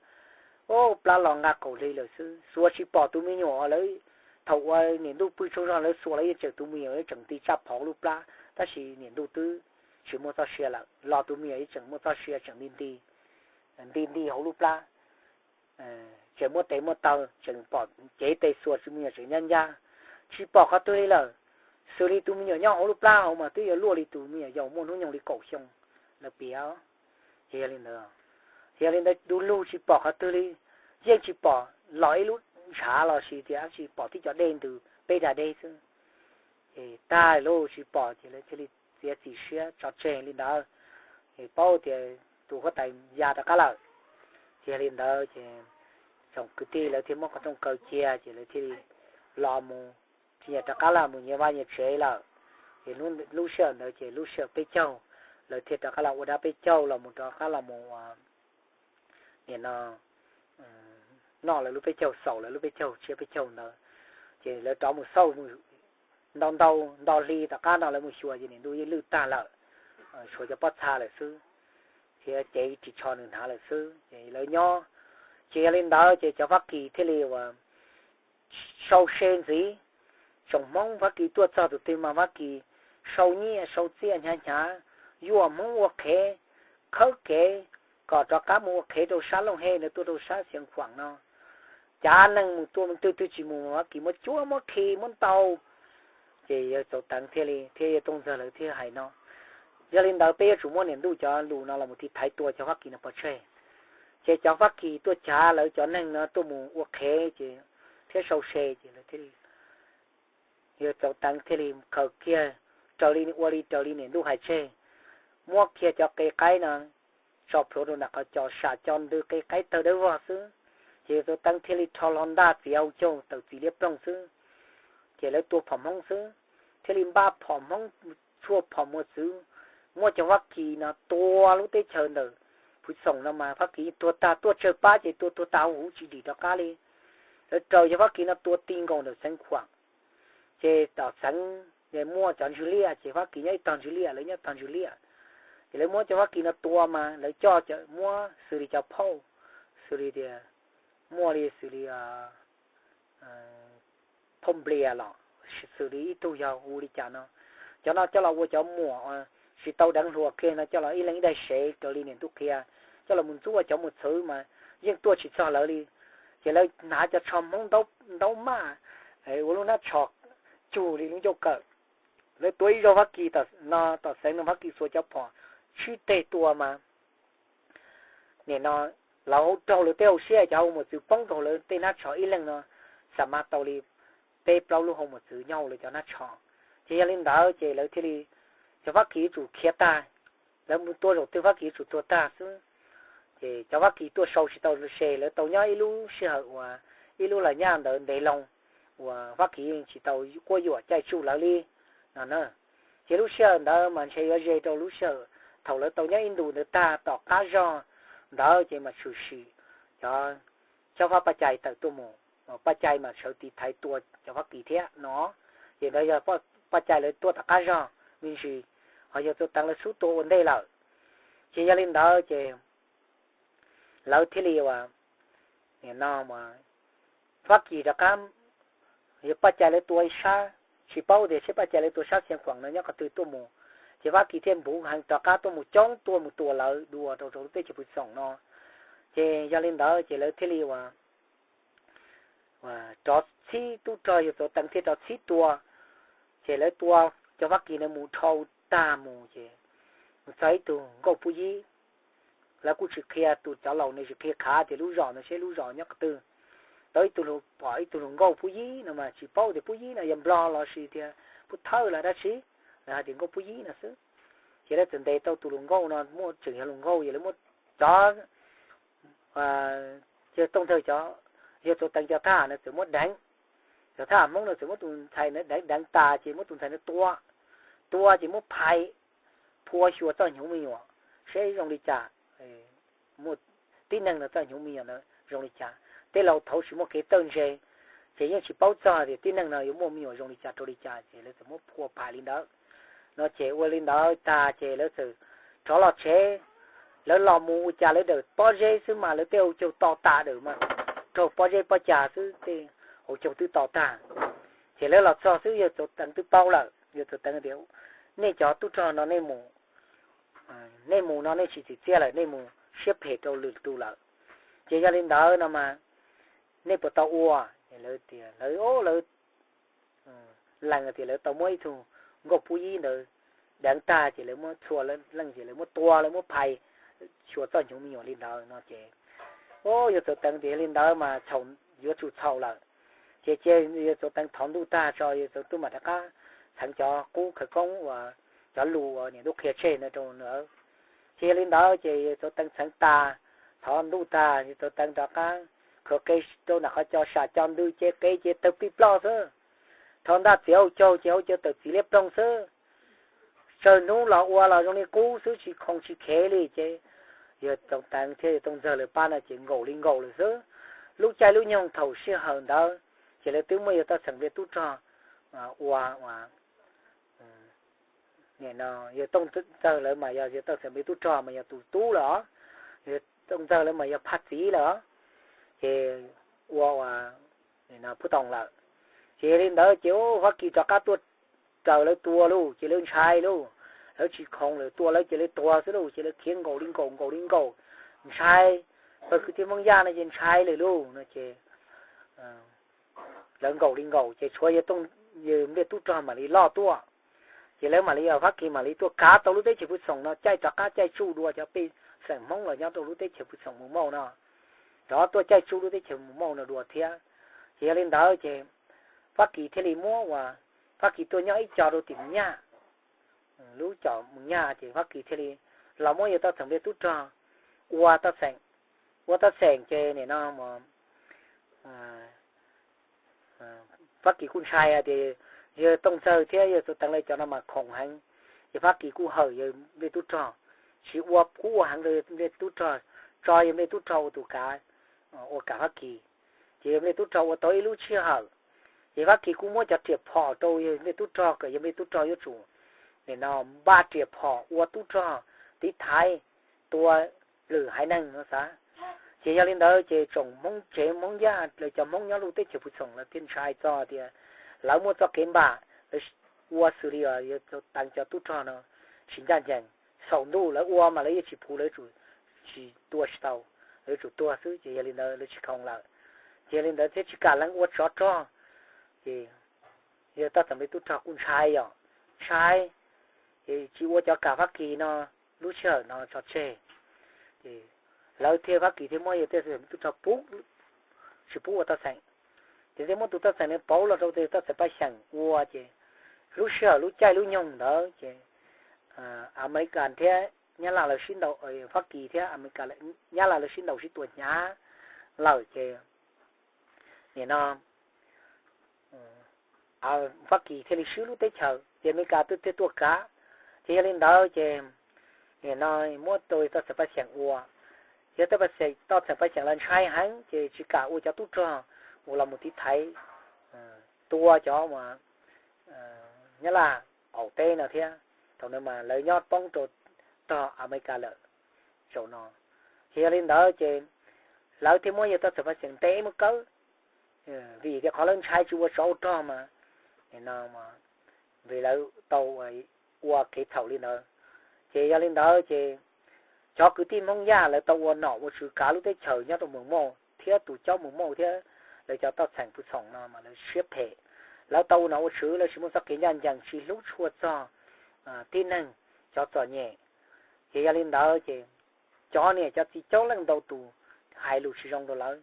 o, plab los nqa qaum hli lawm xwb. Xuas tsis pom tus me nyuam uas lawv, thaum uas niam ntuj pw tsaug zog lawv xuas los yeej tseem tus me nyuam tseem nti tsaj phom lub plab, tab sis niam ntuj twb tsis muaj txoj sia lawm los tus me nyuam yeej tseem muaj txoj sia tseem nti nti, nti nti hauv lub plab. Tseem muaj tes muaj taw, tseem pom cev tes xuas tus me nyuam tseem ncab ncab, tsis pom qhov twg li lawm. Xws li tus me nyuam nyob hauv lub plab hauv mas twb yuav luaj li tus me nyuam yaus muaj hnub nyoog li kaum xyoo lawm piav. Ces yog li ntawd, yog li ntawd du lug tsis pom qhov twg li, yeej tsis pom los ib lub ntshav los sis tias tsis pom tib cov dej ntws peb dag dej xwb. Ces tag lub tsis pom ces lawv thiaj li txiav txim siab tso tseg li ntawd. Ces paub tias tus huab tais ya rov qab lawm. Ces yog li ntawd ces tsoom kwv tij lawv thiaj muab qhov rooj kaw cia ces lawv thiaj li los mus, tsis nyiam rov qab los mus nyias vaj nyias tsev lawm. Ces lub sij hawm ntawd ces lub sij hawm peb caug, lawv thiaj rov qab los ua dab peb caug los mus rov qab los mus nim no noj lawv lub peb caug, xaus lawv lub peb caug, tsiab peb caug ntawd. Ces lawv rov mus xauj ntau ntau nto hli tom qab no lawv mus xyuas ces niam ntuj yeej lwj tag lawm, tshuav cov pob txha lawm xwb, thiab cev ris tsho nws hnav lawm xwb ces lawv nyob. Ces yog li ntawd ces cov Fab Kis thiaj li uas sau se ntxiv. Tsoom Hmoob Fab Kis tuaj txog tus twg mas Fab Kis sau nyiaj sau txiaj hnyav hnyav, yuam Hmoob ua qhev, khawb kev kom rov qab mus ua qhev rau sab Looj Hej no tuaj rau sab Xeev Khuam no. Cav neeg mus tua mus twg twg tsis mus Fab Kis muab cuab muab khi muab ntaus. Ces yawg Txaus Teev thiaj li thiab yawg Tooj Ntxawg lawv thiaj hais no, yog li ntawd peb yuav tsum muab niam ntuj cov lus no los mus tiv thaiv tua cov Fab Kis no pov tseg. Ces cov Fab Kis tuaj cav lawv cov neeg no tuaj mus ua qhev ces thiab sau se ces lawv thiaj li, yawg Txaus Teev thiaj li khaws kiag raws li ua li raws li niam ntuj hais tseg, muab kiag cov qe qaib no tso plhuav rau nram qhov cos, sam cos ntws qe qaib tawg dawb vog xwb. Ces yawg Txaus Teev thiaj li rho hlo ntaj txiav hau caug tawm txiv liab ploog xwb. Ces lawv tua phom Hmoob xwb, thiaj li npaj phom Hmoob tshuaj phom muas txwv, muab cov Fab Kis no tua lub teb chaws ntawm Phuv Xoom no mas Fab Kis tuag tag, tuaj tsawg pab ces tua tuag tag hauv huv tsis dim rov qab li. Lawv raws cov Fab Kis no tua ti nkaus ntawm Xeev Khuam. Ces tom xeev muaj cov ntswg liaj, ces Fab Kis nyob ib tog ntswg liaj, lawv nyob tog ntswg liaj. Ces lawv muab cov Fab Kis no tua mas lawv coj muab xws li cov phauj, xws li tias muaj li xws li phauj nplias los xws li ib tug yog hu li cas no, cov no coj los ua cov muam tsis tau deev hluas kiag no coj los ib leeg ib daim sev raws li niam ntuj qhia, coj los mus ntxuaj cov mus txhwv mas yeej tuaj tsis txog lawv li. Ces lawv hnav cov tsho Hmoob ntaub maj ua lub hnab tsho cug li lub ncauj kawm. Lawv tua ib zaug Fab Kis no tom xeev no Fab Kis xuas cov phom tsib teg tua mas nim no lawv raug lawv tej hauv siab, cov hau mos txwv poob rau lawv tej hnab tsho ib leeg no, xam mas tau li peb plaub lub hau mos txwv nyob hauv lawv cov hnab tsho. Ces yog li ntawd ces lawv thiaj li, cov Fab Kis yuav tsum khiav tag, lawv mus tua zaum twg Fab Kis yuav tsum tuag tag xwb. Ces cov Fab Kis tuaj sau tsis tau ze, lawv tau nyob ib lub sij hawm uas ib lub las nyaj ntawd ntev loo uas Fab Kis yeej tsis tau quab yuam caij tsuj lawv li no na. Ces lub sij hawm ntawd mas ntshe yuav ze rau lub sij hawm thaum lawv tau nyob ib ntus ntawd tag tom qab zog ntawd ces mas tshwm sim cov Xyob Fab Paj Cai tawm tuaj mus, Paj Cai mas sawv tiv thaiv tua cov Fab Kis thiab no. Ces ntawd yog Paj Cai lawv tuaj tom qab zog me ntsis, ho yog Txoov Teev lawv xub tua ua ntej lawm. Ces yog li ntawd ces lawv thiaj li ua no, Fab Kis rov qab, yog Paj Cai lawv tua ib sab, tsis paub tias seb Paj Cai lawv tua sab Xia Khuam no nyob qhov twg tuaj mus. Ces Fab Kis thiaj npuv heev rov qab tuaj mus coob tuaj mus tua lawv dua rau rau lub teb chaws Phu Xoom no. Ces yog li ntawd ces lawv thiaj li ua rov txhib tub rog yawg Txoov Teev thiaj rov txhib tua. Ces lawv tua cov Fab Kis no mus dhau tag mus ces mus txog ib tug nkauj pub yib. Lawv kuj tsis qhia, tus cov laus no tsis qhia qhav tias lub zos no seb lub zos nyob qhov twg. Tau ib tug, pom ib tug hluas nkauj pub yib no mas tsis paub tias pub yib no yog Nplog los sis tias pub thawj los dab tsi, lawv hais tias nkauj pub yib no xwb. Ces lawv txawm ntes tau tus hluas nkauj no, muaj tseem yog hluas nkauj, yog lawv muab cov yawg Tooj Ntxawg cov, yawg Txoov Teev cov thab ham no txawm muab deev. Cov thab ham Hmoob no txawm muab tus ntxhais no deev, deev tas ces muab tus ntxhais no tua. Tua ces muab phais, phua xyuas txoj hnyuv me nyuam seb zoo li cas, muaj tib neeg no txoj hnyuv me nyuam no zoo li cas. Tej laus thaud tsis muaj kev txawj ntse, ces yeej tsis paub txog tias tib neeg no yuav muaj me nyuam zoo li cas rau li cas, ces lawv txawm muab phua phais li ntawd. No ces ua li ntawd tag ces lawv txawm rov los tsev. Lawv los mus ua cas lawv dawm pob zeb xwb mas lawv tej hauv caug to tas dawm mas raug pob zeb pob cag xwb, tej hauv caug twb to tag. Ces lawv los txog xwb yawg Txoov Teev twb paub lawm, yawg Txoov Teev tias, nej cov tub rog no nej mus, nej mus no nej tsis txim txiaj lawm, nej mus siab phem rau lwm tus lawm. Ces yog li ntawd no mas nej puas tau ua? Lawv tias lawv, lawv lees tias lawv tau muab ib tug nkauj pub yib ntawd deev tag ces lawv muab txhua leej ces lawv muab tua, lawv muab phais xyuas txoj hnyuv me nyuam li ntawd no ces, o, yawg Txoov Teev tias yog li ntawd mas txhaum, yuav tsum txhaum lawm. Ces cia yawg Txoov Teev thov ntuj tag tso, yawg Txoov Teev mam rov qab txheev cov qub khawv koob uas cov lus uas niam ntuj qhia tseg no rau nws. Ces yog li ntawd ces yawg Txoov Teev txheev tas, thov ntuj tag, yawg Txoov Teev rov qab khaws qe rau nram qhov cos, sam cos ntws ces qe ces tawg plig ploj xwb. Thov ntaj txiav hauv caug ces hauv caug tawm txiv liab ploog xwb. Tsawg hnub los ua los zoo li qub xwb, tsis khoom tsis khev li ces yawg Txoov Teev thiab yawg Tooj Ntxawg lawv pab no ces nkaum li nkaum lawm xwb. Lub caij lub nyoog thaum sij hawm ntawd ces lawv twb muab yawg Toj Xeem Npliaj tub rog ua, ua, nim no yawg Tooj Ntxawg lawv mas yog yawg Toj Xeem Npliaj tub rog mas yog tus tub lawm os, yawg Tooj Ntxawg lawv mas yog phaj txiv lawm os. Ces ua, ua, nim no pub toom lawm. Ces yog li ntawd ces Fab Kis rov qab tuaj raws lawv tua lauj, ces lawv ntshai lauj, lawv tsis khoom lawm, tua lawv ces lawv tuag xwb lauj, ces lawv khiav nkaum li nkaum nkaum li nkaum, ntshai. Pawg kwv tij Hmoob Yaj no ces ntshai lawm lauj no ces lawv nkaum li nkaum ces tshuav yawg Npliaj tub rog mam li loj tuaj. Ces lawv mam li, Fab Kis mam li tuaj kav tau lub teb chaws Phu Xoom no, caij rov qab caij tsuj dua cov pej xeem Hmoob los nyob rau lub teb chaws Phu Xoom Mus Mauj no, rov tuaj caij tsuj lub teb chaws Mus Mauj no dua thiab. Ces yog li ntawd ces Fab Kis thiaj li muab ua, Fab Kis tuaj nyob ib co rau tim Mus Nyaj. Lub co Mus Nyaj ces Fab Kis thiaj li los muab yawg Toj Xeem Npliaj tub rog ua Toj Xeem, ua Toj Xeem ces nim no Fab Kis kuj ntshai hais tias yawg Tooj Ntxawg thiab yawg Txoov Teev lawv cov no mas khoom heev, ces Fab Kis kuj hawm yawg Npliaj tub rog, tsis ua kub ua heev rau yawg Npliaj tub rog, tso yawg Npliaj tub rog ua tus kav, ua kav Fab Kis. Ces yawg Npliaj tub rog ua tau ib lub sij hawm, Ces Fab Kis kuj muab cov riam phom rau yawg npej tub rog kom yawg npej tub rog yuav tsum nim no npaj riam phom ua tub rog tiv thaiv tua lwm haiv neeg no xav. Ces yog li ntawd ces tsoom Hmoob tsev Hmoob Yaj lawv cov Hmoob nyob lub teb chaws Phu Xoom lawv thiaj ntshai txog tias lawv muaj txoj kev npam, lawv ua xws li yog teev cov tub rog no tsis ncaj ncees. Saum ntuj lawv ua mas lawv yeej tsis phuv, lawv yuav tsum tsis tua tsis tau, lawv yuav tsum tuag xwb. Ces yog li ntawd lawv tsis khoom lawm, ces yog li ntawd thiaj tsis kam lees ua tsov rog. Ces yawg Toj Xeem npej tub rog kuj ntshai yom, ntshai, ces tsis ua cov kam Fab Kis no lub sij hawm no tso tseg. Ces lawv thiaj, Fab Kis thiaj muab yawg Toj Xeem npej tub rog pub, tsis pub ua Toj Xeem. Ces thiaj muab tus Toj Xeem no pauv los rau tus Toj Xeem Paj Xyeem ua ces lub sij hawm lub caij lub nyoog ntawd ces Amelikas thiab Nyab Laj lawv sib ntaus, Fab Kis thiab Amelikas, Nyab Laj lawv sib ntaus sib tua hnyav lawm ces nim no Fab Kis thiaj li swb lub teb chaws ces Amelikas twb thiaj tuaj kav. Ces yog li ntawd ces nim no muab tus Toj Xeem Paj Xyeem ua, yog Toj Paj Xeem, Toj Xeem Paj Xyeem lawv ntshai heev ces tsis kam ua cov tub rog uas los mus tiv thaiv tua cov uas Nyab Laj qaum teb no thiab. Thaum no mas lawv nyob poob rau tog Amelikas lawm zaum no. Ces yog li ntawd ces lawv thiaj muab yawg Toj Xeem Paj Xyeem ntes muab kawb, vim tias qhov lawv ntshai tsis ua tsov ua rog mas, no, vim lawv tau ua kev txhaum li ntawd. Ces yog li ntawd ces cov kwv tij Hmoob Yaj lawv tau ua nom ua tswv kav lub teb chaws nyob rau Mus Mauj thiab tus caub Mus Mauj thiab lawv cov Toj Xeem Phu Xoom no mas lawv siab phem. Lawv tau ua nom ua tswv lawv tsis muaj txoj kev ncaj ncees, tsis hlub tshua txog tib neeg cov txom nyem. Ces yog li ntawd ces cov niam cov txiv coob leej ntau tus hais lus tsis zoo rau lawv,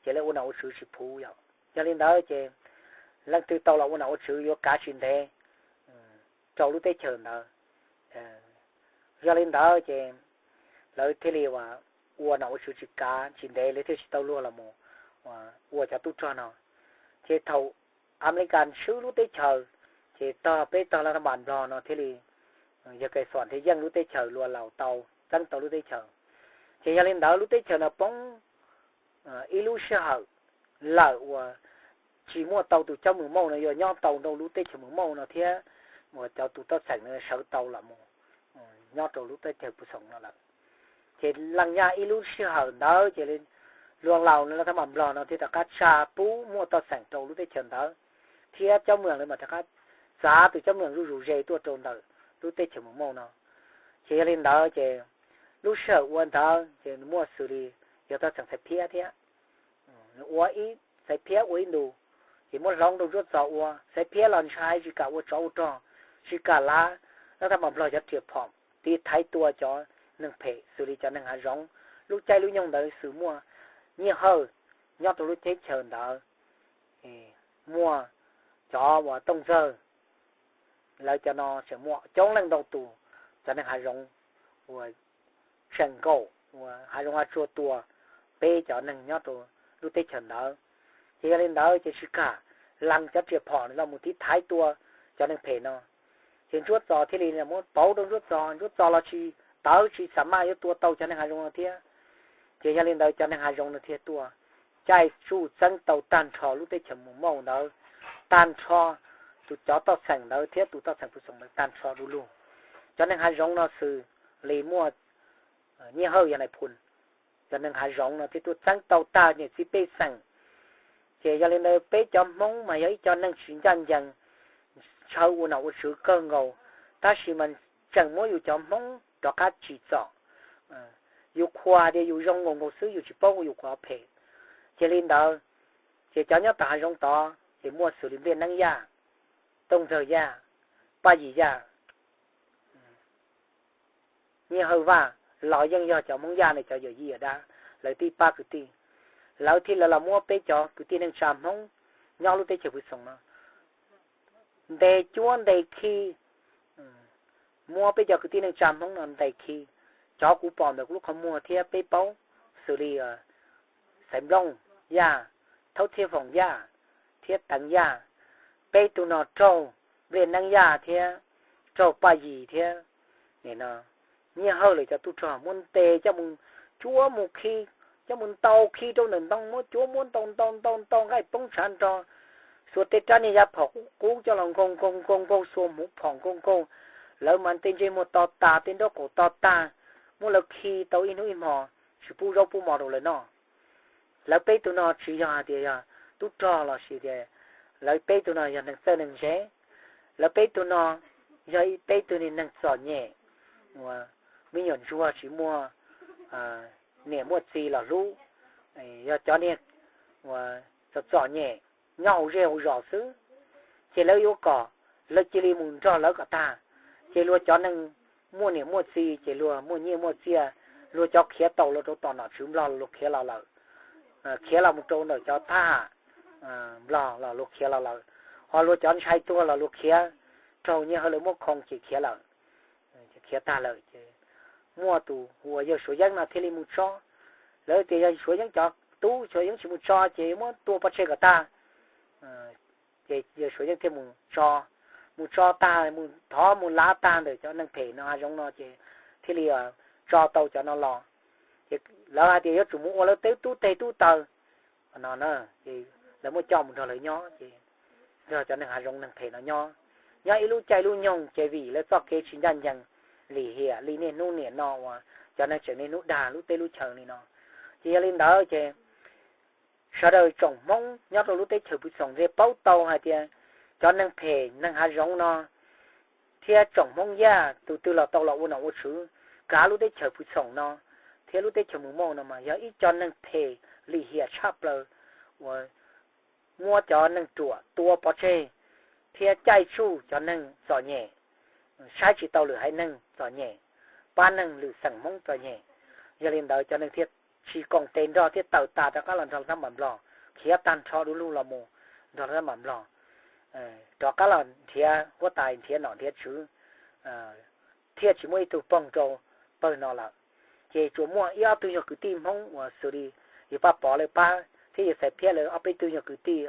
ces lawv ua nom ua tswv tsis phuv yom. Yog li ntawd ces leej twg tau los ua nom ua tswv yuav kav tsis ntev rau lub teb chaws ntawd. Yog li ntawd ces lawv thiaj li ua nom ua tswv tsis kav, tsis ntev lawv thiaj tsis tau luag los mus ua cov tub rog no. Ces thaum Amelikas swb lub teb chaws, ces tog peb tog Laj Thab Npas Nplog no thiaj li, yawg Kais Xom thiaj yeej lub teb chaws Luas Laus tau, txeeb tau lub teb chaws. Ces yog li ntawd lub teb chaws no poob ib lub sij hawm lawm uas tsis muaj tau tus caub Mus Mauj no yuav nyob tau rau lub teb chaws Mus Mauj no thiab uas cov tus Toj Xeem no sawv tau los mus nyob rau lub teb chaws Phu Xoom no lawm. Ces leej yaj ib lub sij hawm ntawd ces Luas Laus no Laj Thab Npas Nplog no thiaj rov qab tsa pub muaj Toj Xeem rau lub teb chaws ntawd, thiab caub Moos lawv mas rov qab txav tus caub Moos zuj zus ze tuaj rau ntawm lub teb chaws Mus Mauj no. Ces yog li ntawd ces lub sij hawm ua ntawd ces nws muaj xws li yog Toj Xeem Xaiv Phiab thiab, nws ua ib, Xaiv Phiab ua ib ntus, ces muab hloov rau Ntsuab Txos ua. Xaiv Phiab los ntshai tsis kam ua tsov ua rog, tsis kam lav Laj Thab Npas Nplog cov riam phom tiv thaiv tua cov neeg phem xws li cov neeg hav zoov. Lub caij lub nyoog ntawd xws muaj Nyiaj Hawj nyob rau lub teb chaws ntawd, muaj cov uas Tooj Ntxawg, lawv cov no tseem muaj coob leej ntau tus cov neeg hav zoov uas tseem nkaum uas hav zoov hav tsuag tua peb cov neeg nyob rau lub teb chaws ntawd. Ces yog li ntawd ces tsis kam lees cov riam phom los mus tiv thaiv tua cov neeg phem no. Ces Ntsuab Txos thiaj li muab pauv rau Ntsuab Txos, Ntsuab Txos los tsis tawv tsis xa maj yuav tua tau cov neeg hav zoov no thiab. Ces yog li ntawd cov neeg hav zoov no thiaj tuaj caij tsuj txeeb tau tag nrho lub teb chaws Mus Mauj ntawd, tag nrho tus cov Toj Xeem ntawd thiab tus Toj Xeem Phu Xoom ntawd tag nrho du lug. Cov neeg hav zoov no xws li muaj Nyiaj Hawj yog nais phoo, cov neeg hav zoov no thiaj tuaj txeeb tau tag niam txiv pej xeem. Ces yog li ntawd peb cov Hmoob mas yog ib co neeg tsis ncaj ncees, ntshaw ua nom ua tswv kawg nkaus, tab sis mas tseem muab yus cov Hmoob rov qab tsim txom. Yus qhuas tias yus zoo nkaus nkaus xwb, yus tsis paub ua yus qhov phem. Ces li ntawd, ces cov nyob tom hav zoov tod ces muaj xws li Npliaj Neeb Yaj, Tooj Ntxawg Yaj, Paj Yim Yaj, Nyiaj Hawj Vaj, los yeej yog cov Hmoob Yaj no cov yawm yij yawm dab lawv tib pab kwv tij. Lawv thiaj li los muab peb cov kwv tij neej tsa Hmoob nyob lub teb chaws Phu Xoom no ntes cuab ntes khi, muab peb cov kwv tij neej tsa Hmoob no ntes khi. Cov kuv pom ntawm kuv lub qhov muag thiab peb paub xws li Xaiv Nplooj Yaj, Thaub Txhiaj Foom Yaj, thiab Teev Yaj. Peb tug no raug Npliaj Neeb Yaj thiab raug Paj Yim thiab Nyiaj Hawj lawv cov tub rog muab ntes coj mus cuab mus khi, coj mus ntaus khi rau ntawm ntoo, muab cuab muab ntaus ntaus ntaus ntaus nqaij poob tshav nrog Txhua tej rab niag yaj phom qub qub coj los nkaug nkaug nkaug nkaug, txhua hmuv phom nkaug nkaug, lawv mas tej ntsej muag to tas, tej nraub qaum to tag, muab lawv khi tau ib hnub ib hmo, tsis pub zaub pub mov rau lawv noj. Lawv peb tug no tsis yog hais tias yog tub rog los sis tias lawv peb tug no yog neeg txawj neeg ntse. Lawv peb tug no yog peb tug niag neeg txom nyem, uas me nyuam ntsuag tsis muaj niam muaj txiv los hlub, yog cov niag uas txom txom nyem nyob hauv zej hauv zos xwb. Ces lawv yuav kom lawv cia li mus nrog lawv kom tag. Ces luag cov neeg muaj niam muaj txiv ces luag muaj nyiaj muaj txiaj, luag cov khiav tau los rau tom nom tswv Nplog los luag khiav los lawm, khiav los mus rau ntawm cov thab ham Nplog los luag khiav los lawm, ho luag cov ntshai tuag los luag khiav raug nyiaj hawj lawv muab khoo ces khiav lawm, khiav tag lawm ces muaj tus uas yawg Suav Yeeb no thiaj li mus tso. Lawv tias yog Suav Yeeb cov tub, Suav Yeeb tsis mus tso ces muab tua pov tseg kom tag. Ces yawg Suav Yeeb thiaj mus tso, mus tso tag, mus thov mus lav tag ntawm cov neeg phem no hav zoov no ces thiaj li tso tau cov no los. Ces lawv hais tias yuav tsum mus ua lawv tej tub teg tub taw no na, ces lawv muab coj mus nrog lawv nyob ces nrog cov neeg hav zoov neeg phem no nyob, nyob ib lub caij lub nyoog ces vim lawv txoj kev tsis ncaj ncees, lim hiam li niaj hnub niam no uas cov neeg tseem niaj hnub dag lub teb lub chaw li no. Ces yog li ntawd ces sawv daws tsoom Hmoob nyob rau lub teb chaws Pwv Txhoom thiaj paub tau hais tias cov neeg phem neeg hav zoov no thiab tsoom Hmoob Yaj tus twg los tau los ua nom ua tswv kav lub teb chaws Pwv Txhoom no thiab lub teb chaws Mus Mauj no mas yog ib co neeg phem lim hiam tshaj plaws uas muab cov neeg ruam tua pov tseg thiab caij tsuj cov neeg txom nyem, saib tsis tau lwm haiv neeg txom nyem, pab neeg lwm xeem Hmoob txom nyem. Yog li ntawd cov neeg thiaj tsis koom tes nrog thiab tawm tas rov qab los nrog lawv thab npas Nplog, khiav tag nrho du lug los mus nrog lawv thab npas Nplog, rov qab los nrhiav huab tais nrhiav nom nrhiav tswv, thiaj tsis muaj ib tug poob rau pawg no lawm. Ces tsuas muaj ib ob tug yog kwv tij Hmoob uas xws li yawg Paj Pov lawv pab thiab yawg Xaiv Phiab lawv ob peb tug yog kwv tij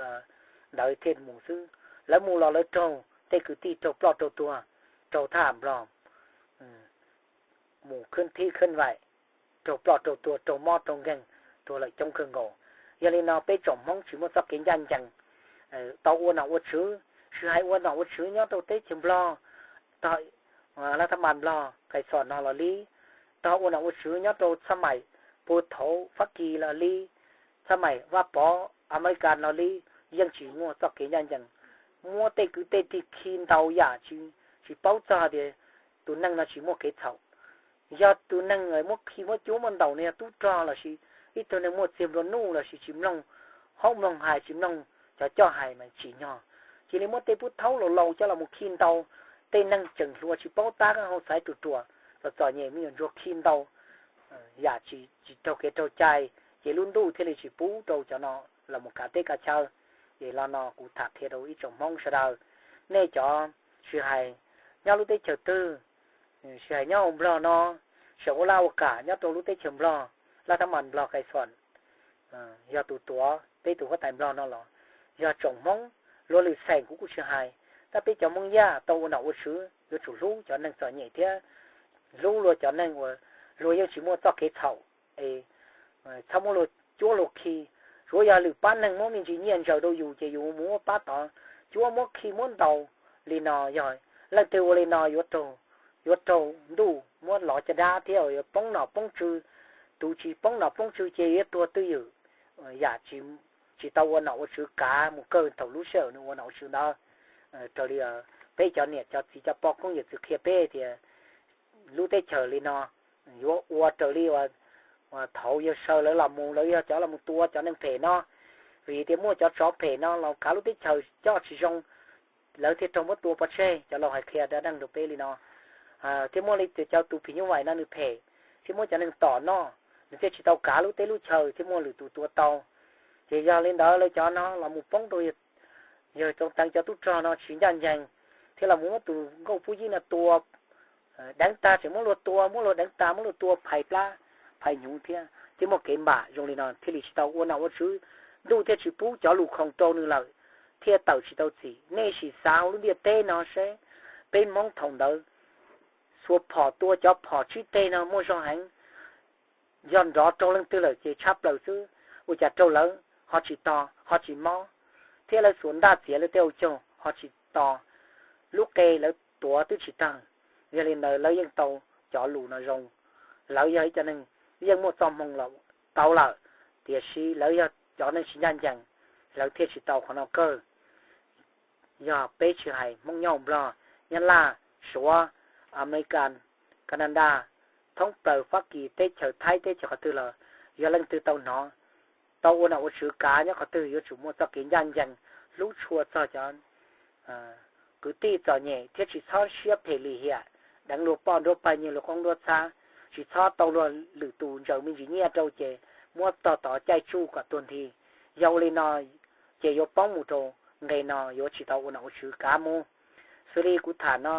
ntawd thiaj mus xwb. Lawv mus los lawv raug tej kwv tij raug ploj raug tuag, raug thab ham Nplog mus khwb thib khwb vaim, raug ploj raug tuag, raug mob raug nkeeg, tuag lawm coob kawg nkaus. Yog li no peb tsoom Hmoob tsis muaj txoj kev ncaj ncees, tau ua nom ua tswv, tsis hais ua nom ua tswv nyob rau teb chaws Nplog, tog laj thab npas Nplog Kais Xos no los li, tog ua nom ua tswv nyob rau txhab mais Pub Thauv Fab Kis los li, txhab mais Vaj Pov Amelikas los li, yeej tsis muaj txoj kev ncaj ncees. Muab tej kwv tej tij khi ntaus yam tsis paub txog tias tus neeg no tsis muaj kev txhaum. Yog tus neeg muab khi muab cuab muab ntaus no yog tub rog lossis ib tug neeg muaj txiag nplua nuj lossis tsis mloog hauj mloog hais tsis mloog cov coj hais mas tsim nyog. Cia li muab tej pub thaub laus laus coj los mus khi ntaus, tej neeg tseem hluas tsis paub tab hau xaiv ruam ruam, txom txom nyem me nyuam ntsuag khi ntaus yam tsis raug kev raug cai, ces lub ntuj thiaj li tsis pub rau cov no los mus kav teb kav chaw. Ces lo no kuv tham qhia rau ib tsoom Hmoob sawv daws, nej cov tsis hais nyob lub teb chaws twg, tsis hais nyob hauv Nplog no, seem ua laj ua kam nyob rau lub teb chaws Nplog, laj thab npas Nplog Kais Xos yog tus tuav peb tus huab tais Nplog no los yog tsoom Hmoob, luag lwm xeem kuv kuj tsis hais, tab peb cov Hmoob Yaj tau ua nom ua tswv yuav tsum hlub cov neeg txom nyem thiab hlub luag cov neeg uas luag yeej tsis muaj txoj kev txhaum es txhob muab luag cuab luag khi. Tsuav yog lwm pab neeg muab me ntsis nyiaj ntsaws rau yus ces yus mus muab pab tod cuab muab khi muab ntaus li no. Yog leej twg ua li no yuav raug, yuav raug ntuj muab lov caj dab thiab yuav poob nom poob tswv. Tus tsis poob nom poob tswv ces yuav tuag twj ywm, yam tsis tau ua nom ua tswv kav mus kawg thaum lub sij hawm nws ua nom ua tswv ntawd. Raws li peb cov niam cov txiv cov pog koob yawm txwv qhia peb tias lub teb chaws li no yuav ua raws li uas thaud yawg Sawv lawv los mus, lawv yog cov los mus tua cov neeg phem no, vim tias muaj cov tsov phem no los kav lub teb chaws coj tsis zoo, lawv thiaj raug muab tua pov tseg. Cov laus hais qhia dab neeg rau peb li no, thiaj muaj li tias cov tus phim nyuj vais no nws phem, thiaj muab cov neeg tom noj, nws thiaj tsis tau kav lub teb lub chaw thiaj muaj lwm tus tua tau. Ces yog li ntawd lawv cov no los mus poob rau yawg Txoov Teev cov tub rog no tsis ncaj ncees, thiab los mus muab tus nkauj Pub Yib no tua deev tag, tseem muab luag tua, muab luag deev tag, muab luag tua phais plab phais hnyuv thiab, thiaj muaj kev npam zoo li no thiaj li tsis tau ua nom ua tswv, ntuj thiaj tsis pub cov lus khoom rau nws lawm, thiaj tawm tsis tau txim. Nej sim xav hauv lub ntiaj teb no seb, peb Hmoob thaum ntawd xuas phom tua cov phom tsib teg no muaj zog heev, yog nrov raug leej twg lawm ces tshab plaws xwb, ua cas raug lawv ho tsis to ho tsis mob. thiab lawv xuas ntaj txiav lawv tej hauv caug ho tsis to, lub qe lawv tuav twb tsis tawg. Yog li ntawd lawv yeej tau cov lus no zoo, lawv yog ib cov neeg yeej muaj txoj hmoo los tau lawm, tiam sis lawv yog cov neeg tsis ncaj ncees, lawv thiaj tsis tau qhov no kawg. Yog peb tsis hais Hmoob nyob Nplog, Nyab Laj, Suav, Amelikas, Kanada, thoob plaws Fab Kis, teb chaws Thaib, teb chaws qhov twg los yog leej twg tau hnov, tau ua nom ua tswv kav nyob qhov twg yuav tsum muaj txoj kev ncaj ncees, hlub tshua txog cov kwv tij txom nyem thiab tsis txhob siab phem lim hiam, deev luag poj nruab pawg nyiag luag qoob nruab txhab, tsis txhob tau luag lwm tus ntsaws me ntsis nyiaj rau ces muab tog tov caij tsuj kom tuag nthi. Yog ua li no ces yuav poob mus rau nqe no yuav tsis tau ua nom ua tswv kav mus. Xws li kuv tham no,